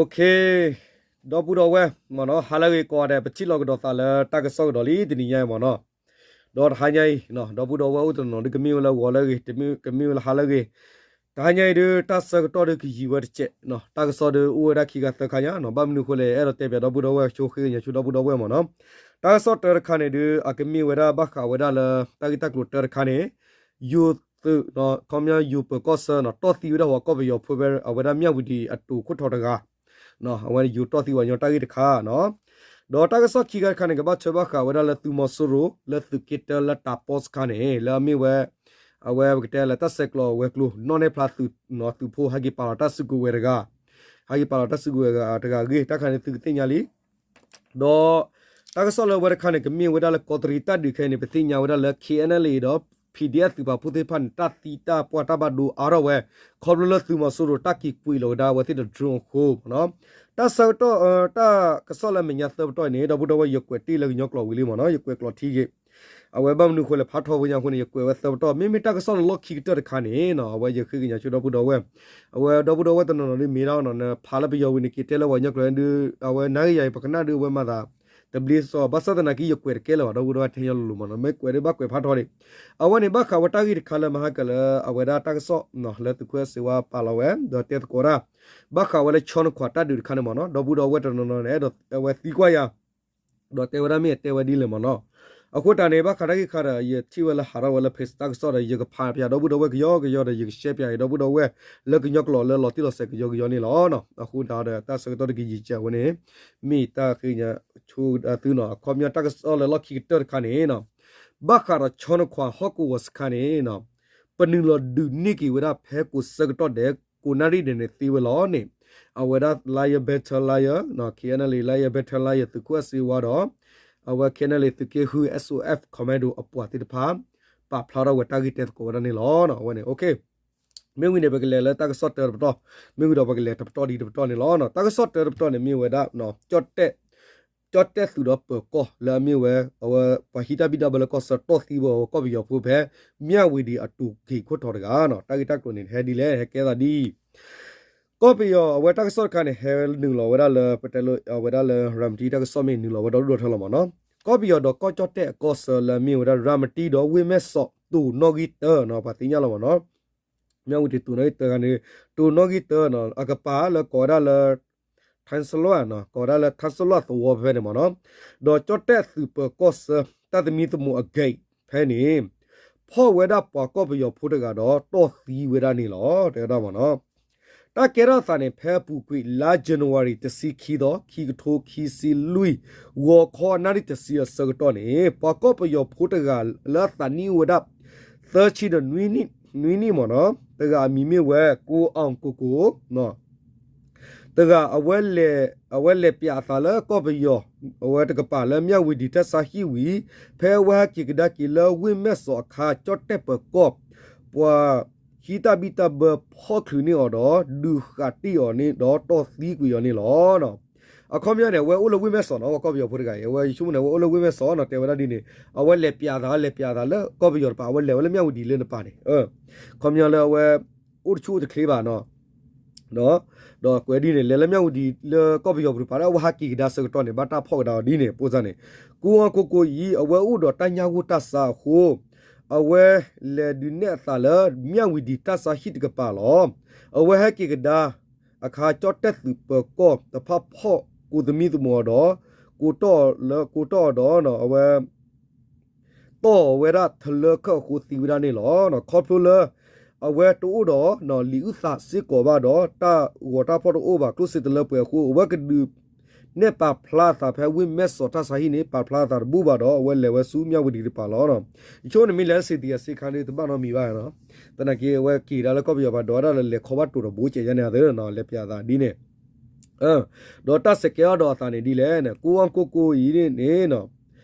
Okay, ဒီပုၢ်ဒီဝဲၢ်မ့ၢ်နီၤ, ဟါလၢအဂ့ၤကိးဂၤဒဲး, ပထံၣ်လိာ်ကဒီးသးလၢတၢ်ကစီၣ်ကဒီးလံတနံၤညါအံၤမ့ၢ်နီၤ. ဒီးတဟါညါအံၤ ဒီပုၢ်ဒီဝဲၢ်အိၣ်တနီၤနီၤဒုး ကမ့ၢ်ဝဲလၢဂီၤလၢအဂ့ၤ, ကမ့ၢ်ဝဲလၢဟါလၢအဂ့ၤ, တဟါညါအံၤဒုး တၢ်ဆၢကတီၢ်ဒုးကယံာ်ဝဲတစဲး, တၢ်ကစီၣ်ဒုးအိၣ်ဝဲဒၣ်ခံဂၤသၢခါညါနီၤ. ဘၣ်မနုၤအဃိလဲၣ်, အဲၣ်ဒိးတဲပၠးဒီပုၢ်ဒီဝဲၢ် ဆိဃ့ကညးဆူဒီပုၢ်ဒီဝဲၢ်မ့ၢ်နီၤ. တၢ်ကစီၣ်တၢတခါန့ၣ်ဒုး အကမ့ၢ်ဝဲဒၣ်ဘၣ်ဃးဝဲဒၣ်လၢ တၢ်ဂ့ၢ်တၢ်ကျိၤတၢတခါန့ၣ် ယိၤသုး ခီပညီယိၤပၢၤကီၢ်ဆၢနီၤ တီၢ်သံဝဲဒၣ်ပှၤကီၢ်ပယီၤဖိဖဲအဝဲဒၣ် မြဝတီ အတိၤခိၣ်ထီၣ်တဂၤ, အဝဲယိၤတီၢ်သံပှၤကညီတၢ်ဂ့ၢ်တခါနီၤ. ဒီးတၢ်ကစီၣ်ခံခါတခါန့ၣ် ကဘၣ်ထွဲဘၣ်ဃးဝဲဒၣ်လၢသုးမီၤစိရိၤ လၢသုးက့တၢလၢတၤပီစခါန့ၣ် လၢအမ့ၢ်ဝဲ အဝဲပကတဲလၢတၢ်ဆဲးကျိးဝဲၤကျိၤ နီၣ်နဲၣ်ဖျါသုး သုးဖိဟဲက့ၤပာ်လီၤတၢ်စုကဝဲၤတဂၤ, ဟဲက့ၤပာ်လီၤတၢ်စုကဝဲၤတဂၤအဂ့ၢ် တၢ်ခါန့ၣ်သုကသ့ၣ်ညါလံ. ဒီးတၢ်ကစီၣ်လၢဝဲတခါန့ၣ် ကမ့ၢ်ဝဲဒၣ်လၢကီးတရံးတၢ်ဒုးခဲအံၤန့ၣ် ပသ့ၣ်ညါဝဲဒၣ်လၢ KNLA ဒီး PDF သုးပာ်ဖှိၣ်သ့ၣ်တဖၣ်န့ၣ် တၢ်သံတၢ်ပှၢ်တၢ်ဘၣ်ဒိအါထီၣ်ဝဲ ခီဖျိလၢသုးမီၤစိရိၤတၢ်က့ၤကွံာ်လီၤဝဲဒၣ်အဝဲသ့ၣ်ဒီး drone အဃိမ့ၢ်နီၤ. တၢ်ဆၢကတီၢ် တၢ်ကစီၣ်လၢအမဲာ်ညါသၢပတီၢ်အံၤန့ၣ် ဒီပုၢ်ဒီဝဲၢ် ယကွဲးတ့ၢ်လၢကညီကျိာ်ဝံၤလံမ့ၢ်နီၤ, ယကွဲးကျိာ်ထံဂ့ၤ အဝဲဘၣ်မနုၤအဃိလဲၣ် ဖးထီဝဲညါအဃိန့ၣ် ယကွဲးဝဲသၢပတီၢ်, မ့မ့ၢ်တၢ်ကစီၣ်လၢလီၢ်ခံကတၢၢ်တခါန့ၣ်နီၤ အဝဲယဃ့ကညးဆူဒီပုၢ်ဒီဝဲၢ်, အဝဲဒီပုၢ်ဒီဝဲၢ်တနီၤနီၤဒုးမ့ၢ်ဒၣ်နီၤ နဖးလၢပယီၤဝံၤန့ၣ် က့ၤတဲလၢပှၤကညီကျိာ်ဒုး အဝဲနၢ်ဂ့ၢ်ယၤအံၤ ပကနၣ်ဒုးအဝဲမၤသး တဘျ့စီ ဘၣ်ဆၣ်သနာ်က့ ယကွဲးတကဲလၢၤဘၣ် ဒီပုၢ်ဒီဝဲၢ် ထဲညီလိၤလိၤမ့ၢ်နီၤ, မ့ၢ်ကွဲးဒုးဘၣ်ကွဲးဖးထီဒံး. အဝဲန့ၣ် ဘၣ်ဃးဝဲတၢ်ဂ့ၢ်တခါလၢမဟါကၢ်လၢ အဝဲဒၣ်တၢ်ကစီၣ်လၢသုးခိၣ်အဲၣ်စ့ဝါပာ်လီၤဝဲ ဒီးတဲသကိးတၢ် ဘၣ်ဃးဝဲလၢဆီနခွးတၢ်ဒုးတခါန့ၣ်မ့ၢ်နီၤ, ဒီပုၢ်ဒီဝဲၢ်တနီၤနီၤန့ၣ် အဲၣ်ဒိးဝဲသံကွၢ်ယၤ ဒီးတဲဝဲဒၣ်မ့ၢ်တဲဝဲဒ်လဲၣ်မ့ၢ်နီၤ. အဃိတၢ်န့ၣ် ဘၣ်ဃးတၢ်ဂ့ၢ်ခါဒီး ယထံၣ်ဝဲလၢဟးထီၣ်ဝဲလၢ page တၢ်ကစီၣ်ဒီး ယကဖးပၠးဒီပုၢ်ဒီဝဲၢ်ကယီကယီဒီး ယကshareပၠးအံၤဒီပုၢ်ဒီဝဲၢ် လၢကညီကျိာ်လၢလီၤတံၢ်လီၤဆဲးကယီကယီန့ၣ်လီၤ. အဃိတၢ်ဒီးတၢ်ဆၢကတီၢ်တကယံာ်ကဝဲန့ၣ် မ့ၢ်တၢ်ဃ့ကညးဆူသုနီၤ, အခီပညီတၢ်ကစီၣ်လၢလီၢ်ခံကတၢၢ်တခါန့ၣ်နီၤ, ဘၣ်ဃးဒီးဆီနခွးဟီၣ်ကဝီၤစခါန့ၣ်နီၤ ပနုာ်လီၤဒုးန့ၢ်က့ၤဝဲဒၣ်ဖဲကိးဆၢကတီၢ်ဒဲး ကိးနၣ်ရံၣ်ဒဲးန့ၣ်သ့ဝဲလီၤန့ၣ်, အဝဲဒၣ် Lion Battalion နီၤ, KNLA Lion Battalion သုးခိၣ်အဲၣ်စ့ဝါဒီး အဝဲ KNLA သုးက့ဃု SOF Commando အပှၤသ့ၣ်တဖၣ် ပာ်ဖျါထီၣ်ဝဲတၢ်ဂ့ၢ်တဲသကိးဝဲဒၣ်န့ၣ်လီၤ. အဝဲန့ၣ် မ့ၢ်ဝံၤန့ၣ် ပကလဲၤလၢတၢ်ကစီၣ်တၢတပတီၢ်, မ့ၢ်ဝံၤဒီးပကလဲၤတပတီၢ်ဒ်တပတီၢ်န့ၣ်လီၤ. တၢ်ကစီၣ်တၢတပတီၢ်န့ၣ်မ့ၢ်ဝဲဒၣ် ကၠီၣ်တဲၣ် ကၠီၣ်တဲၣ်သုးဒီးပၢၤကီၢ်လၢအမ့ၢ်ဝဲ အဝဲပှၤဟံးတၢ်ဘံၣ်တၢ်ဘၢလၢကီၢ်ဆၢတီၢ်သံဝဲအဝဲကီၢ်ပယီၤဖိဖဲ မြဝတီ အတိၤဂ့ၤခိၣ်ထီၣ်တဂၤနီၤ, တၢ်ဂ့ၢ်တၢ်ကျိၤန့ၣ် ဟဲဒ်လဲၣ် ဟဲကဲသးဒ် ကီၢ်ပယီၤအဝဲတၢ်ကစီၣ်တခါန့ၣ် ဟဲနုာ်လီၤဝဲဒၣ်လၢ ပတဲလၢအဝဲဒၣ်လၢ ရၤမတံတၢ်ကစီၣ်မ့ၢ်နုာ်လီၤဝဲဒီဒူၣ်ဒီထၢလီၤမ့ၢ်နီၤ, ကီၢ်ပယီၤဒီးကီၢ်ကၠီၣ်တဲၣ်အကီၢ်ဆၢလၢအမ့ၢ်ဝဲဒၣ် ရၤမတံဒီးဝ့ၢ်မဲၢ်စီး တိၤနီၣ်ဂံၢ်တၢနီၤ, ပှၤသ့ၣ်ညါလီၤမ့ၢ်နီၤ, မြဝတီ တိၤနီၣ်ဂံၢ်တၢခါန့ၣ် တိၤနီၣ်ဂံၢ်တၢနီၤ အကပၤလၢကိးဝဲဒၣ်လၢ ထၣ်စလီၢ်နီၤ, ကိးဝဲဒၣ်လၢထၣ်စလီၢ်သဝီဖဲဖဲန့ၣ်မ့ၢ်နီၤ, ဒီးကၠီၣ်တဲၣ်သုးပၢၤကီၢ်ဆၢ တၢ်သမံသမိးအဂ့ၢ်ဖဲန့ၣ် ဖီၣ်ဝဲဒၣ်ပှၤကီၢ်ပယီၤဖိတဂၤဒီးတီၢ်သံဝဲဒၣ်န့ၣ်လီၤ တဲဝဲဒၣ်မ့ၢ်နီၤ. တၢ်ကဲထီၣ်အသးန့ၣ် ဖဲအပူၤကွံာ်လါ January တဆံခံသီ ခံကထိခံဆံလွံၢ် ဂီၤခီအနၣ်ရံၣ်တဆံအဆၢကတီၢ်န့ၣ် ပှၤကီၢ်ပယီၤဖိတဂၤလၢအသးနံၣ်အိၣ်ဝဲဒၣ် သၢဆံဒီး နွံနံၣ်မ့ၢ်နီၤ, တဂၤအမံၤမ့ၢ်ဝဲ ကိုအောင်ကိုကို တဂၤ အဝဲလဲၤပၠးအသးလၢကီၢ်ပယီၤ အဝဲတကပၤလၢ မြဝတီ တၢ်ဆါဟံၣ်ဝံၤ ဖဲအဝဲဟဲက့ၤကဒါက့ၤလၢဝ့ၢ်မဲၢ်စီးအခါ ကၠီၣ်တဲၣ်ပၢၤကီၢ် ပှၤဟံးတၢ်ဘံၣ်တၢ်ဘၢဖီၣ်ချုးန့ၢ်အီၤဒီး ဒုးဃာ်တံၢ်အီၤန့ၣ်ဒီးတီၢ်သံကွံာ်အီၤန့ၣ်လီၤ. အခီပညီန့ၣ် အဝဲအိၣ်လၢဝ့ၢ်မဲၢ်စီးနီၤ, ပှၤကီၢ်ပယီၤဖိတဂၤအံၤ အဝဲယဆိကမိၣ်န့ၣ် အဝဲအိၣ်လၢဝ့ၢ်မဲၢ်စီးနီၤ, တဲဝဲဒၣ်ဒ်န့ၣ် အဝဲလဲၤပၠးအသး လဲၤပၠးအသးလၢကီၢ်ပယီၤတကပၤ, အဝဲလဲၤဝဲလၢ မြဝတီ လၢနပၤန့ၣ် အခီပညီလၢအဝဲ အိၣ်တဆူၣ်အိၣ်တချ့ဘၣ်နီၤ, ဒီးကွဲးဒ်န့ၣ် လဲၤလၢ မြဝတီ လၢကီၢ်ပယီၤပူၤတကပၤ လၢအဝဲဟဲက့ၤကဒါဆၢကတီၢ်န့ၣ် ဘၣ်တၢ်ဖီၣ်ကဒါအီၤဒ်န့ၣ် အဃိသတးန့ၣ် ကိုအောင်ကိုကိုအံၤ အဝဲအိၣ်ဒီးတၢ်ညၣ်ဂိၢ်တၢ်ဆါအဃိ အဝဲလဲၤဒုးနဲၣ်အသးလၢ မြဝတီ တၢ်ဆါဟံၣ်တကပၤလီၤ. အဝဲဟဲက့ၤကဒါအခါ ကၠီၣ်တဲၣ်သုးပၢၤကီၢ်တဖၣ်ဖီၣ်ကိးသမံသမိးအီၤဒီး ကိးတီၢ်အီၤလၢ ကိးတီၢ်အီၤဒီး အဝဲ တီၢ်အီၤဝဲဒၣ်ထလၢခၢၣ်အဃိသံဝဲဒၣ်န့ၣ်လီၤ. ခီဖျိလၢ အဝဲတအိၣ်ဒီး လံာ်အုၣ်သးစ့ၢ်ကီးဘၣ်ဒီး တၢ်ဂီၤတၢ်ဖီၣ်တအိၣ်ဘၣ် ကျိၣ်စ့တလၢပှဲၤအဃိ အဝဲကဒုးနဲၣ်ပာ်ဖျါအသးဖဲဝ့ၢ်မဲၢ်စီးတၢ်ဆါဟံၣ်န့ၣ် ပာ်ဖျါအသးတဘူၣ်ဘၣ်ဒီး အဝဲလဲၤဝဲဆူ မြဝတီ တကပၤလီၤ. ယဆိကမိၣ်န့ၣ်မ့ၢ်လဲၤလၢ စံးတံၢ်အစ့ခါန့ၣ် တဘၣ်နီတမံၤဘၣ်နီၤ, သနာ်က့အဝဲက့ၤကဒါလၢကီၢ်ပယီၤပၤ ဒိးဝဲဒၣ်လၢလဲၤခီဘၣ်တိၤဒီးဘိးကဲးယါန့ၣ်အသးနီၤ, လဲၤပၠးအသးဒ်န့ၣ် ဒီးတၢ်ဆဲးကဲထီၣ်ဒီးအသးန့ၣ်ဒ်လဲၣ်န့ၣ် ကိုအောင်ကိုကိုအံၤန့ၣ်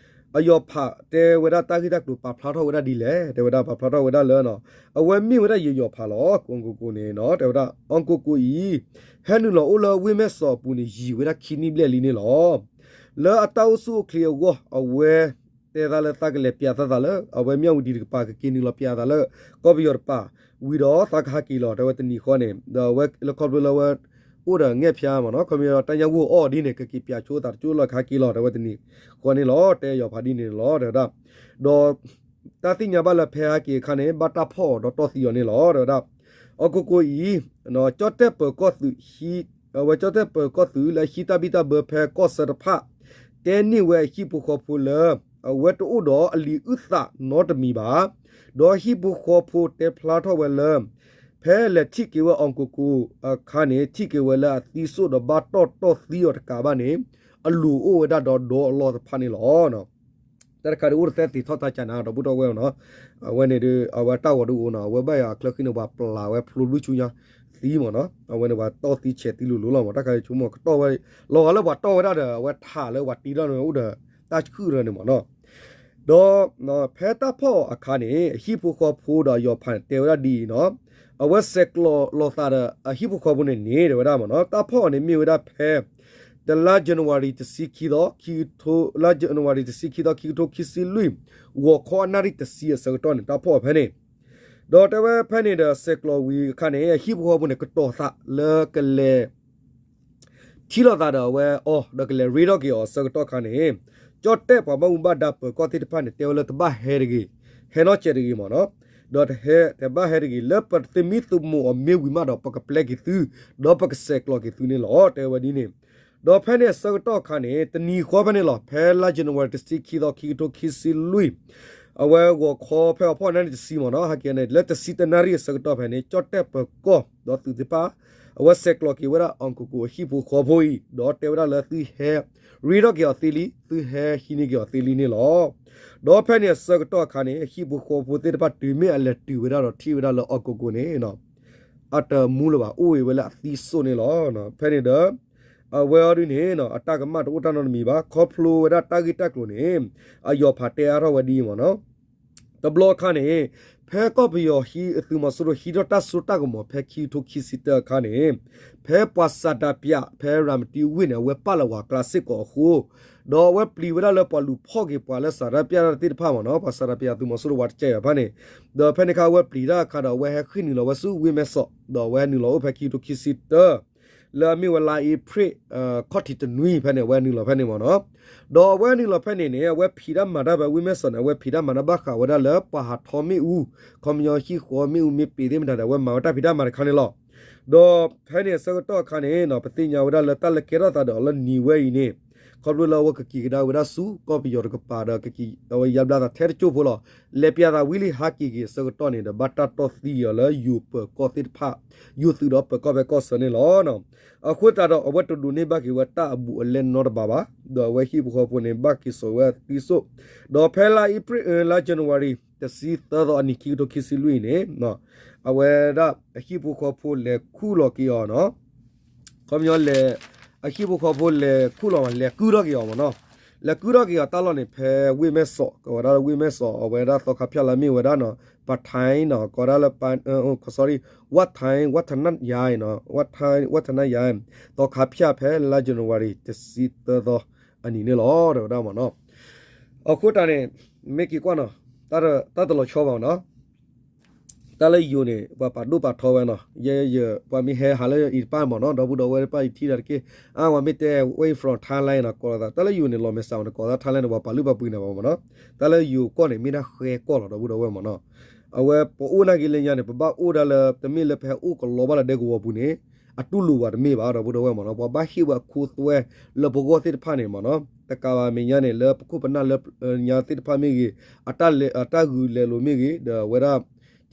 အယီၤဖးတဲဝဲဒၣ်တၢ်ဂ့ၢ်တၢ်ကျိၤပာ်ဖျါထီၣ်ဝဲဒၣ်ဒ်လဲၣ်, တဲဝဲဒၣ်ပာ်ဖျါထီၣ်ဝဲဒၣ်လၢ အဝဲမ့ၢ်ဝဲဒၣ်ယယီၤဖးလီၤ. ကိုအောင်ကိုကိုန့ၣ် တဲဝဲဒၣ် အောင်ကိုကိုအံၤ ဟဲနုာ်လီၤအိၣ်လၢဝ့ၢ်မဲၢ်စီးအပူၤန့ၣ် ယံာ်ဝဲဒၣ်ခံနံၣ်ဘျဲၣ်လံန့ၣ်လီၤ. လၢအတၢ်အိၣ်ဆူၣ်အိၣ်ချ့အဂီၢ် အဝဲ တဲသးလၢသးကလဲၤပၠးသးသးလၢ အဝဲ မြဝတီ တကပၤ ကက့ၤနုာ်လီၤပၠးသးလၢ ကီၢ်ပယီၤတကပၤ ဝံၤဒီးသးကဟးက့ၤလီၤ တဲဝဲတနံၤဃီန့ၣ် ဒီးအဝဲလၢခီဖျိလၢအဝဲ အိၣ်ဒီးငဲၢ်ဖၠါမ့ၢ်နီၤ, ခီပညီတၢ်ညၣ်ဂိၢ်အီၣ်ဒ်န့ၣ် ကက့ၤပၠးဆိသးတကၠိၢ်လီၢ်ခါက့ၤလီၤ တဲဝဲတနံၤဃီန့ၣ်လီၤ, တဲယီၤဖးဒ်န့ၣ်လီၤ တဲဝဲဒၣ်. ဒီး တၢ်သ့ၣ်ညါဘၣ်လၢဖဲဟဲက့ၤအခါန့ၣ် ဘၣ်တၢ်ဖီၣ်အီၤဒီးတီၢ်သံအီၤန့ၣ်လီၤ တဲဝဲဒၣ်. အီၣ်ကိၣ်ကိၣ်အံၤ ကၠီၣ်တဲၣ်ပၢၤကီၢ်သုး အဝဲကၠီၣ်တဲၣ်ပၢၤကီၢ်သုးလၢအဟံးတၢ်ဘံၣ်တၢ်ဘၢဖဲကီၢ်ဆၢတဖၣ် တဲန့ၢ်ဝဲအဟံၣ်ဖိဃီဖိလၢ အဝဲတအိၣ်ဒီးအလံာ်အုၣ်သးနီတမံၤဘၣ်. ဒီးဟံၣ်ဖိဃီဖိတဲဖျါထီၣ်ဝဲလၢ ဖဲလဲၤထံၣ်က့ၤဝဲအီၣ်ကိၣ်ကိၣ်အခါန့ၣ် ထံၣ်က့ၤဝဲလၢအသံစိၣ်ဒီးဘၣ်တီၢ်တီၢ်သံအီၤတကးဘၣ်န့ၣ် အလိၤအိၣ်ဝဲဒၣ်ဒီးဒီအလီၢ်တဖၣ်န့ၣ်လီၤ. တၢ်တခါဒုးအိၣ်တသဲသ့ၣ်ထီၣ်တၢ်ကၠးနၤ ဒီပုၢ်ဒီဝဲၢ်နီၤ, အဝဲန့ၣ်ဒုး အဝဲတၢ်ဂီၤဒုးအိၣ်နီၤ, အဝဲဘၣ်ယၤအချၢဃံန့ၣ် ပှၤပျၢ်ဝဲဖျိဘျုးဆူညါသံမ့ၢ်နီၤ, အဝဲန့ၣ်ပှၤတီၢ်သံဆဲးသံလိၤလိၤလီၤမ့ၢ်, တၢ်ခါဆိကမိၣ်ကတီၢ်ဝဲ လီၤဂာ်လၢပှၤတီၢ်ဝဲဒၣ်ဒီး အဝဲထးလၢပှၤတ့ထီၣ်န့ၣ်အိၣ်ဒီးတၢ်ဆှုၣ်ရၢန့ၣ်မ့ၢ်နီၤ. ဒီး ဖဲတၢ်ဖီၣ်အခါန့ၣ် အဟံၣ်ဖိဃီဖိဒီးအယီၤဖးန့ၣ် တဲဝဲဒၣ်ဒ်အံၤနီၤ, အဝဲဆဲးကျိးလိာ်သးဒီးအဟံၣ်ဖိဃီဖိန့ၣ်န့ၣ် တဲဝဲဒၣ်မ့ၢ်နီၤ, တၢ်ဖီၣ်အီၤန့ၣ်မ့ၢ်ဝဲဒၣ်ဖဲ တလါ January တဆံခံသီ ခံကထိ လါ January တဆံခံသီ ခံကထိခံဆံလွံၢ် ဂီၤခီအနၣ်ရံၣ်တဆံအဆၢကတီၢ်န့ၣ် တၢ်ဖီၣ်အီၤဖဲန့ၣ်, ဒီးတဲဝဲဖဲန့ၣ်ဒီး ဆဲးကျိးဝံၤအခါန့ၣ် အဟံၣ်ဖိဃီဖိန့ၣ် ကတီၤသးလၢကလဲၤ ထံၣ်လိာ်သးဒီးအဝဲအီၤ ဒီးကလဲၤရ့ထီၣ်က့ၤအီၤအဆၢကတီၢ်အခါန့ၣ်, ကၠီၣ်တဲၣ်ပှၤဘၣ်မူဘၣ်ဒါပၢၤကီၢ်သ့ၣ်တဖၣ်န့ၣ် တဲဝဲလၢတဘၣ်ဟဲတဂ့ၤ, ဟဲနီၢ်ကဲးတဂ့ၤမ့ၢ်နီၤ, ဒီးတဟဲတဘၣ်ဟဲတဂ့ၤ လၢပသမံသမိးအီၤမ့ၢ်ဝံၤမးဒီး ပကပျဲက့ၤသု ဒီးပကဆဲးကျိးက့ၤသုန့ၣ်လီၤ တဲဝဲဒ်န့ၣ်. ဒီးဖဲန့ၣ်အဆၢကတီၢ်အခါန့ၣ် တနံၤဃီဖဲန့ၣ်လီၤ ဖဲလါ January တဆံခံသီ ခံကထိခံဆံလွံၢ် အဝဲဂီၤခီဖဲအဖီၣ်နၣ်ရံၣ်တဆံမ့ၢ်နီၤ, ဟဲက့ၤန့ၣ် လၢတဆံတနၣ်ရံၣ်အဆၢကတီၢ်ဖဲန့ၣ် ကၠီၣ်တဲၣ်ပၢၤကီၢ်ဒီးသုးသ့ၣ်တဖၣ် အဝဲဆဲးကျိးက့ၤဝဲဒၣ်အီၣ်ကိၣ်ကိၣ်အဟံၣ်ဖိဃီဖိအံၤ ဒီးတဲဝဲဒၣ်လၢသုဟဲ ရ့ထီၣ်က့ၤအီၤသ့လံ, သုဟဲဟံးန့ၢ်က့ၤအီၤသ့လံန့ၣ်လီၤ. ဒီးဖဲန့ၣ်အဆၢကတီၢ်အခါန့ၣ် အဟံၣ်ဖိဃီဖိသ့ၣ်တဖၣ်တုၤမ့ၢ်အလဲၤတုၤဝဲဒၣ်ဒီးထံၣ်ဝဲဒၣ်လၢအီၣ်ကိၣ်ကိၣ်န့ၣ် အတမူလၢၤဘၣ် အိၣ်ဝဲလၢအသံစိၣ်န့ၣ်လီၤ. ဖဲန့ၣ်ဒီး အဝဲအီၤဒုးန့ၣ် အတၢ်ကမၣ်တအိၣ်တၢ်နီတမံၤဘၣ် ခီဖျိဝဲဒၣ်တၢ်ဂ့ၢ်တၢ်ကျိၤန့ၣ် အယီၤဖးတဲအါထီၣ်ဝဲဒ်အံၤမ့ၢ်နီၤ. တဘျီအခါန့ၣ် ဖဲကီၢ်ပယီၤဟံးအသုးမီၤစိရိၤဟံးထီၣ်တၢ်စိတၢ်ကမီၤဖဲခံကထိခံဆံတၢအခါန့ၣ် ဖဲပှၤစးဒးပၠး ဖဲရၤမတံဝ့ၢ်န့ၣ် အဝဲပာ်လီၤဝဲကျါစ့ၢ်ကီးအဃိ ဒီးအဝဲပျံၤဝဲဒၣ်လၢပှၤလူၤဖီၣ်က့ၤပှၤလၢစးဒးပၠးတၢ်သ့ၣ်တဖၣ်မ့ၢ်နီၤ, ပှၤစးဒးပၠးသုးမီၤစိရိၤဝဲတကဲးဘၣ်ဖဲန့ၣ်, ဒီးဖဲန့ၣ်အခါအဝဲပျံၤတၢ်အခါဒီး အဝဲဟဲဃ့ၢ်နုာ်လီၤဝဲဆူဝ့ၢ်မဲၢ်စီး ဒီးအဝဲဟဲနုာ်လီၤအိၣ်ဖဲခံကထိခံဆံတၢ လၢအမ့ၢ်ဝဲလါအ့ဖြ့ၣ် ခီၣ်ထံးတနွံဖဲန့ၣ် အဝဲနုာ်လီၤဖဲန့ၣ်မ့ၢ်နီၤ. ဒီးအဝဲနုာ်လီၤဖဲန့ၣ်န့ၣ် အဝဲဖံးတၢ်မၤတၢ်ဖဲဝ့ၢ်မဲၢ်စီးန့ၣ် အဝဲဖံးတၢ်မၤတၢ်ဘၣ်ဃးဝဲဒၣ်လၢပှၤဟးထီၣ်မ့ၣ်အူ, ခီပညီဟံၣ်ဃီမ့ၣ်အူမ့ၢ်ပ့ၤသ့ၣ်မတၤဒီး အဝဲမၤဝဲတၢ်ဖံးတၢ်မၤတခါန့ၣ်လီၤ. ဒီးဖဲန့ၣ်အဆၢကတီၢ်အခါန့ၣ် ပသ့ၣ်ညါဝဲဒၣ်လၢတၢ်လၢကဲထီၣ်သးဒီးအီၤလၢနံၤဝဲအံၤန့ၣ် ခီဖျိလၢအဝဲကက့ၤကဒါဝဲဒၣ်ဆူကီၢ်ပယီၤတကပၤဒီး အဝဲယါဘျါသးထဲတကၠိၢ်ဖိလီၤ. လဲၤပၠးသးဝံၤလံဟးက့ၤက့ၤအဆၢကတီၢ်န့ၣ်ဒီး ဘၣ်တၢ်တီၢ်သံအီၤလၢယိၤပၢၤကီၢ်သ့ၣ်တဖၣ်, ယိၤသုးဒီးပၢၤကီၢ်ဖဲကီၢ်ဆၢန့ၣ်လီၤ. အဃိသတးဒီး အဝဲတဒိးန့ၢ်ဘၣ်က့ၤဝဲတၢ်အဘူးအလဲနီတဘ့ၣ်ဘၣ်, ဒီးအဝဲဟံၣ်ဖိဃီဖိန့ၣ် ဘၣ်က့ၤစိာ်ဝဲသံစိၣ်, ဒီးဖဲလါအ့ဖြ့ၣ် လါ January တဆံသၢသီအနံၤ ခံကထိခံဆံလွံၢ်အံၤန့ၣ် အဝဲဒၣ်အဟံၣ်ဖိဃီဖိလဲၤခူၣ်လီၤက့ၤအီၤနီၤ ခီပညီလဲၤ အဟံၣ်ဖိဃီဖိလဲၤခူၣ်လီၤ လဲၤကုၢ်ထီၣ်က့ၤအီၤမ့ၢ်နီၤ, လဲၤကုၢ်ထီၣ်က့ၤအီၤတၢ်လီၢ်န့ၣ် ဖဲဝ့ၢ်မဲၢ်စီး ကိးဝဲဒၣ်လၢဝ့ၢ်မဲၢ်စီး အဝဲဒၣ်သီခါဖၠၣ်လၢအမ့ၢ်ဝဲဒၣ်နီၤ ပထါနီၤ ကိးဝဲဒၣ်လၢ sorry ဝၣ်ထါ ဝၣ်ထနၣ်ယါနီၤ ဝၣ်ထါ ဝၣ်ထနၣ်ယါ သီခါဖၠၣ်ဖဲလါ January တဆံသၢသီအနံၤန့ၣ်လီၤ တဲဝဲဒၣ်မ့ၢ်နီၤ. အဃိတၢ်န့ၣ် မ့ၢ်က့ၤကွၢ်နီၤ တၢ်တလီၤဆီဘၣ်နီၤ တၢ်လၢယိၤန့ၣ် ပှၤပာ်ဒိၣ်ပာ်ထီဝဲနီၤ, ယဲယပှၤမ့ၢ်ဟဲဟးလၢအံၤတဖၣ်မ့ၢ်နီၤ ဒီပုၢ်ဒီဝဲၢ်တဖၣ်အံၤထံၣ်ဒီးတက့ၢ်, အါ ပှၤမ့ၢ်တဲ where you from Thailand နီၤ ကိးလီၤသး တၢ်လၢယိၤန့ၣ် လီၤမဲာ်ဆှးအီၤန့ၣ် ကိးသး Thailand န့ၣ် ပှၤပာ်လုၢ်ပာ်ပှ့ၤန့ၣ်ဘၣ်မ့ၢ်နီၤ, တၢ်လၢယိၤကီၢ်န့ၣ် မ့ၢ်ဒၣ်ဃဲကီၢ်လီၤ ဒီပုၢ်ဒီဝဲၢ်မ့ၢ်နီၤ. အဝဲပအိၣ်နာ်က့လၢညါန့ၣ် ပဘၣ်အိၣ်ဒၣ်လၢ တမ့ၢ်လၢပဟဲအိၣ်ကလီဘၣ်လၢဒဲကဝီၤပူၤန့ၣ် အတူၢ်လိာ်ဝဲတမ့ၢ်ဘၣ် ဒီပုၢ်ဒီဝဲၢ်မ့ၢ်နီၤ, ပှၤဘၣ်ဟ့ၣ်ဝဲအခိသွဲလၢပဂီၢ်သ့ၣ်တဖၣ်န့ၣ်မ့ၢ်နီၤ, တကးဘၣ်မဲာ်ညါန့ၣ် လၢပခိၣ်ပနၢ်လၢညါသ့ၣ်တဖၣ်မ့ၢ်ဂ့ၤ, အတၢ်လဲၤ အတၢ်ဂုာ်လဲၤလိာ်မ့ၢ်ဂ့ၤ, ဒီးအဝဲဒၣ်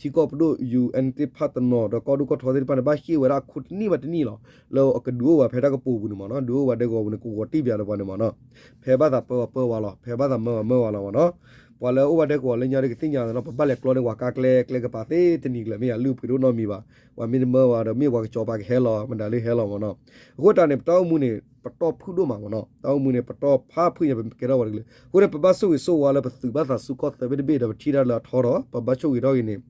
ထံကီၢ်ပဒိၣ် ယူၣ်အၣ်သ့ၣ်တဖၣ်တနီၤ ဒီးကီၢ်ဒိၣ်ကီၢ်ထီသ့ၣ်တဖၣ်န့ၣ် ဘၣ်ဟ့ၣ်ဝဲဒၣ်အခိတနံၣ်ဘၣ်တနံၣ်လီၤ, လၢအကဒုးအိၣ်ဝဲဖဲတၢ်ကပိာ်ပူၤန့ၣ်မ့ၢ်နီၤ, ဒုးအိၣ်ဝဲဒဲကဝီၤပူၤန့ၣ် ကဝီၤတံၢ်ပၠးလၢပှၤန့ၣ်မ့ၢ်နီၤ, ဖဲဘၣ်သးပၢဝဲပၢဝဲလီၤ, ဖဲဘၣ်သးမၢဝဲမၢဝဲလီၤမ့ၢ်နီၤ. ပှၤလၢအိၣ်ဝဲဒဲကဝီၤလၢညါဒီးကသ့ၣ်ညါသးနီၤ, ပဘၣ်လဲၤကျီန့ၢ်ပှၤကါကျဲ ကျဲကပၤသ့တနံၤကျၢၤ မ့ၢ်ယလုၢ်ပှ့ၤဒိၣ်နီတမံၤဘၣ်, ပှၤမ့ၢ်တမၢဝဲဒီး မ့ၢ်ပှၤကစီၤပၤကဟဲလီၤ မတၤလၢဟဲလီၤမ့ၢ်နီၤ. အဃိတၢ်န့ၣ် ပတၢ်အိၣ်မူန့ၣ် ပတီၢ်ဖုၣ်ဒိၣ်မးမ့ၢ်နီၤ, တၢ်အိၣ်မူန့ၣ် ပတီၢ်ဖးဖုၣ်ညါ ပကဲထီၣ်ပှၤတကလုာ်, အဃိန့ၣ် ပဘၣ်ဆိၣ်ဂ့ၤဆိၣ်ဝါလၢပသုးဘၣ်သးဆူကီၢ်သၢဘ့ၣ်တဘ့ၣ်ဒီး ပထံၣ်တၢ်လၢအထီဒီး ပဘၣ်ဆိၣ်ဂ့ၤထီၣ်ဂ့ၤန့ၣ်,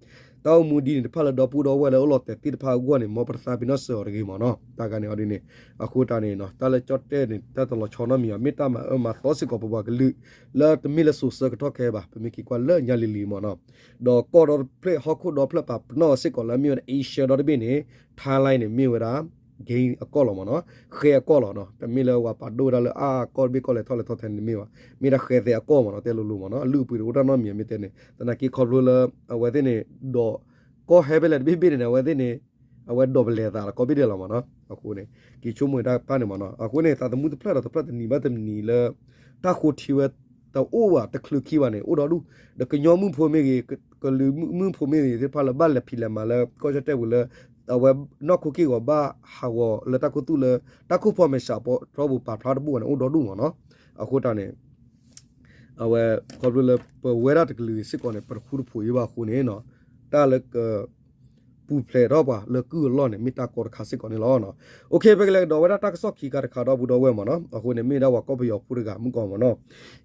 တၢ်အိၣ်မူဒ်န့ၣ်တဖၣ်လၢဒီပုၢ်ဒီဝဲၢ်လၢအိၣ်လီၤတဲာ်သ့ၣ်တဖၣ်အဂီၢ်န့ၣ် မ်ပတသးပ့ၤနီၣ်စၢၤအီၤတဂ့ၤမ့ၢ်နီၤ, တၢ်ဂၤန့ၣ်အီၤဒ်န့ၣ်, အဃိတၢ်န့ၣ် တၢ်လၢကၠီၣ်တဲၣ်န့ၣ် တၢ်တလီၤဆီနီတမံၤဘၣ်, မ့ၢ်တၢ်မၤအၢမၤသီစ့ၢ်ကီးပပှၤကလုာ် လၢတမ့ၢ်လၢစိၤဆၢကတီၢ်ခဲအံၤဘၣ်, ပမ့ၢ်က့ၤကွၢ်လၢညါလံၤလံၤမ့ၢ်နီၤ, ဒီးကီၢ်ဒီဖျၢၣ်ဟီၣ်ခိၣ်ဒီဖျၢၣ်ပာ်ပနီၣ်စ့ၢ်ကီးလၢအမ့ၢ်ဝဲဒၣ် Asia ဒီတဘ့ၣ်န့ၣ် Thailand န့ၣ် မ့ၢ်ဝဲဒၣ် game အကီၢ်လီၤမ့ၢ်နီၤ, ဃဲအကီၢ်လီၤနီၤ, တမ့ၢ်လၢဝဲပာ်ဒိၣ်ဝဲဒၣ်လၢအကီၢ်တဘ့ၣ်ကီၢ်လဲၤထီၣ်လဲၤထီထဲန့ၣ်တမ့ၢ်ဘၣ်, မ့ၢ်ဒၣ်ဃဲသဲအကီၢ်မ့ၢ်နီၤ, တဲလိၤလိၤမ့ၢ်နီၤ, အလုၢ်အပှ့ၤတအိၣ်တၢ်နီတမံၤမ့ၢ်တဲန့ၣ်, သနာ်က့ခီဖျိလၢ အဝဲသ့ၣ်န့ၣ် ဒီး ကီၢ်ဟဲဖဲလဲၣ်တဘ့ၣ်ဘ့ၣ်န့ၣ် အဝဲသ့ၣ်န့ၣ် အဝဲဒိးပလဲၤသးလီၤ ကီၢ်ဘ့ၣ်ဒဲးလီၤမ့ၢ်နီၤ, အဃိန့ၣ် က့ၤဆိကမိၣ်တၢ်တဖၣ်န့ၣ်မ့ၢ်နီၤ, အဃိန့ၣ် သးသမူတဖျၢၣ်ဒီးတဖျၢၣ်တနံၤဘၣ်တနံၤလၢ တၢ်ဃိထံဝဲ တအိၣ်ဘၣ်တချုးခံဘၣ်န့ၣ် အိၣ်ဒီဒူၣ်, ဒီးကညီမုၣ်ဖိမ့ၢ်ဂ့ၤ, ကလုာ်မုၣ်ဖိမ့ၢ်ဂ့ၤသ့ၣ်တဖၣ်လၢဘၣ်လဲၤဖံးလဲၤမၤလၢကီၢ်ကၠီၣ်တဲၣ်ပူၤလၢ အဝဲနီၢ်ခိက့ၢ်ဂီၤဘၣ်ဟးဂီၤလၢတၢ်ခူသူၣ်လၢ တၢ်ခိၣ်ဖီမဲာ်ဆှးထီဘိပာ်ဖျါတဘူၣ်ဘၣ်န့ၣ် အိၣ်ဒီဒူၣ်မ့ၢ်နီၤ, အဃိတၢ်န့ၣ် အဝဲ ခီဖျိလၢပဝဲဒၣ်တကလုာ်စ့ၢ်ကီးန့ၣ် ပတဃူတဖိးအံၤဘၣ်အဃိန့ၣ် တၢ်လၢက ပူၤဖျဲးထီၣ်ပှၤလၢကုၢ်အလီၢ်န့ၣ် မ့ၢ်တၢ်ကီတခါစ့ၢ်ကီးန့ၣ်လီၤ. ပကလဲၤကဒီးဝဲဒၣ်တၢ်ကစီၣ်ခံခါတခါဒီပုၢ်ဒီဝဲၢ်မ့ၢ်နီၤ, အဃိန့ၣ် မ့ၢ်ဒၣ်ပှၤကီၢ်ပယီၤဖိတဂၤမုၢ်ကီၢ်မ့ၢ်နီၤ,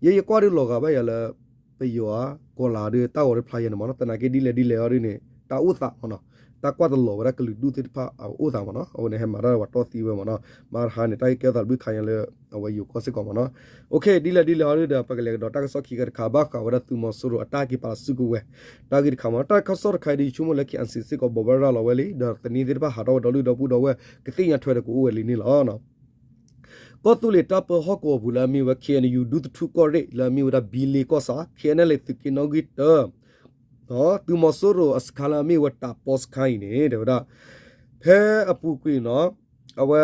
ယဲယကွၢ်ဒုးလီၤဂာ်ဘၣ်ယၤလၢ ပယီၤဧါ ကီၤလၤဒုးတၢ်ဂီၤဒုးဖျါယဲန့ၣ်မ့ၢ်နီၤ, သနာ်က့ဒ်လဲၣ်ဒ်လဲၣ်အီၤဒုးန့ၣ် တၢ်အိၣ်သးမ့ၢ်နီၤ, တၢ်ကွၢ်တလီၤဝဲဒၣ်ကလုာ်ဒူၣ်သ့ၣ်တဖၣ်အအိၣ်သးမ့ၢ်နီၤ, အဃိန့ၣ် ဟဲမၤတၢ်ပှၤတီၢ်သံဝဲမ့ၢ်နီၤ, မၤတဟါန့ၣ် တၢ်ဂ့ၢ်ကဲထီၣ်သးတဘျုးခါညါလၢ အဝဲယိၤကီၢ်စ့ၢ်ကီးမ့ၢ်နီၤ. ဒ်လဲၣ်ဒ်လဲၣ်အီၤဒုးဒီး ပကလဲၤကဒီးတၢ်ကစီၣ်ခံခါတခါ ဘၣ်ဃးဝဲဒၣ်သုးမီၤစိရိၤအတၢ်ဟဲက့ၤပာ်လီၤစုကဝဲၤ တၢ်ဂ့ၢ်တခါမ့ၢ်နီၤ, တၢ်ကစီၣ်တခါအံၤဒုး ယဆိကမိၣ်လၢ KNC စ့ၢ်ကီး ဘိးဘၣ်ရၤလီၤဝဲလံ, ဒီးသန့ၤသ့ၣ်တဖၣ်ဟးထီၣ်ဝဲဒီး လုၢ်ဒီပုၢ်ဒီဝဲၢ် ကသ့ၣ်ညါထွဲဒီးကအိၣ်ဝဲလံန့ၣ်လီၤ. ကီၢ်သူလ့ၤတၢ်ပၢဟီၣ်ကဝီၤပူၤလၢအမ့ၢ်ဝဲ KNU ဒူသထူၣ်ကီၢ်ရ့ၣ် လၢအမ့ၢ်ဝဲဒၣ် ဘံလ့ကီၢ်ဆၣ် KNLA သုးက့နီၣ်ဂံၢ်တၢ သုးမီၤစိရိၤအစခါလၢအမ့ၢ်ဝဲတးပီစခါအံၤန့ၣ် တဲဝဲဒၣ် ဖဲအပူၤကွံာ်နီၤ အဝဲ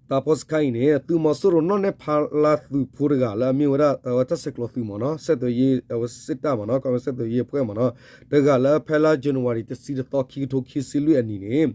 တးပီစခါအံၤန့ၣ် သုးမီၤစိရိၤနီၣ်နဲၣ်ဖးလါသုးဖိတဂၤလၢအမ့ၢ်ဝဲဒၣ် အဝဲတၢ်ဆဲးကျိးသုးမ့ၢ်နီၤ ဆက်သွယ်ရေး အဝဲစစ်တပ်မ့ၢ်နီၤ ကီၢ်မ့ၢ်ဆက်သွယ်ရေးအဖွဲ့မ့ၢ်နီၤ တဂၤလၢဖဲလါ January တဆံတသီ ခံကထိခံဆံလွံၢ်အနံၤန့ၣ်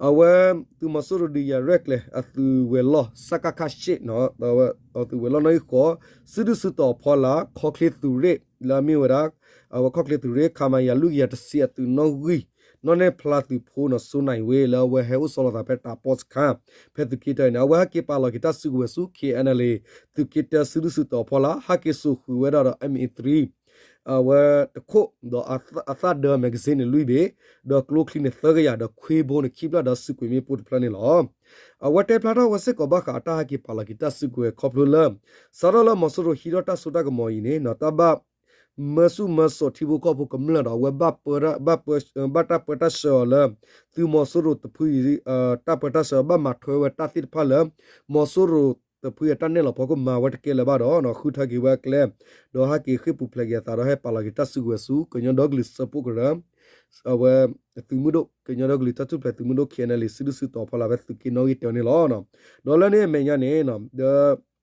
အဝဲ သုးမီၤစိရိၤဒုးယၤရဲၣ်ကျဲၤအသုးဝဲၤလီၢ် စကခ ရှစ် နီၤ အသုးဝဲၤလီၢ်နီၣ်ဂံၢ်ဃိး စုဒုၣ်စုတီၤအဖီလာ် ခီချ့သုးရ့ၣ်လၢအမ့ၢ်ဝဲဒၣ် အဝဲခီၣ်ချ့သုးရ့ၣ် ခမရ လွံၢ်ကယၤတဆံအသုးနီၣ်ဂံၢ် နီၣ်နဲၣ်ဖျါသုးဖိနီၤ စိနၢ်ဝ့လၢအဝဲဟဲအိၣ်ဆီလီၤသးဖဲတးပီစခါ ဖဲသုးက့တၢအံၤန့ၣ် အဝဲဟဲက့ၤပာ်လီၤက့ၤတၢ်စုကဝဲၤဆူ KNLA သုးက့တၢ စုဒုၣ်စုတီၤအဖီလာ် ဟဲက့ၤစိာ်ဃုာ်ဝဲဒၣ်ဒီး M A three အဝဲတခိၣ် ဒီးအသၣ်ဒၢ magazine န့ၣ်လွံၢ်ဘ့ၣ် ဒီးကျိချံန့ၣ်သၢကယၤ ဒီးခွ့ဘိန့ၣ်ခံဖျၢၣ် ဒီးစုကွံာ်မ့ၣ်ပိၢ်တဖျၢၣ်န့ၣ်လီၤ. အဝဲတဲဖျါထီၣ်ဝဲစ့ၢ်ကီးဘၣ်ဃးအတၢ်ဟဲက့ၤပာ်လီၤက့ၤတၢ်စုကဝဲၤခီဖျိလၢ စးထီၣ်လၢမီၤစိရိၤဟံးထီၣ်တၢ်စိတၢ်ကမီၤအံၤန့ၣ် တၢ်ဘၣ် မၢဆူၣ်မၢစိးထံဖိကီၢ်ဖိကမျၢၢ်ဒီး အဝဲ ဘၣ်တၢ်ပၢတၢ်ဆှၢအီၤလၢ သုးမီၤစိရိၤတဖုအံၤ တၢ်ပၢတၢ်ဆှၢ ဘၣ်မၤထွဲဝဲတၢ်သ့ၣ်တဖၣ်လၢ မီၤစိရိၤတဖုအံၤတၢ်နဲၣ်လီၤဖီခိၣ်မၤဝဲတကဲလၢၤဘၣ်ဒီး ဃုထၢက့ၤဝဲအကျဲ ဒီးဟဲက့ၤဃ့ၢ်ပူၤဖျဲးက့ၤအသးဒီး ဟဲပာ်လီၤက့ၤတၢ်စုကဝဲၤဆူ ကညီဒီကလုာ်စၢဖှိၣ်ကရၢ အဝဲ သုးမုၢ်ဒိၣ် ကညီဒီကလုာ်တၢ်ထူၣ်ဖျဲးသုးမုၢ်ဒိၣ် KNLA စုဒုၣ်စုတီၤဖီလာ်ဖဲသုးက့နီၣ်ဂံၢ်တၢန့ၣ်လီၤ. ဒီးလၢန့ၣ်အမဲာ်ညါန့ၣ် ဒီး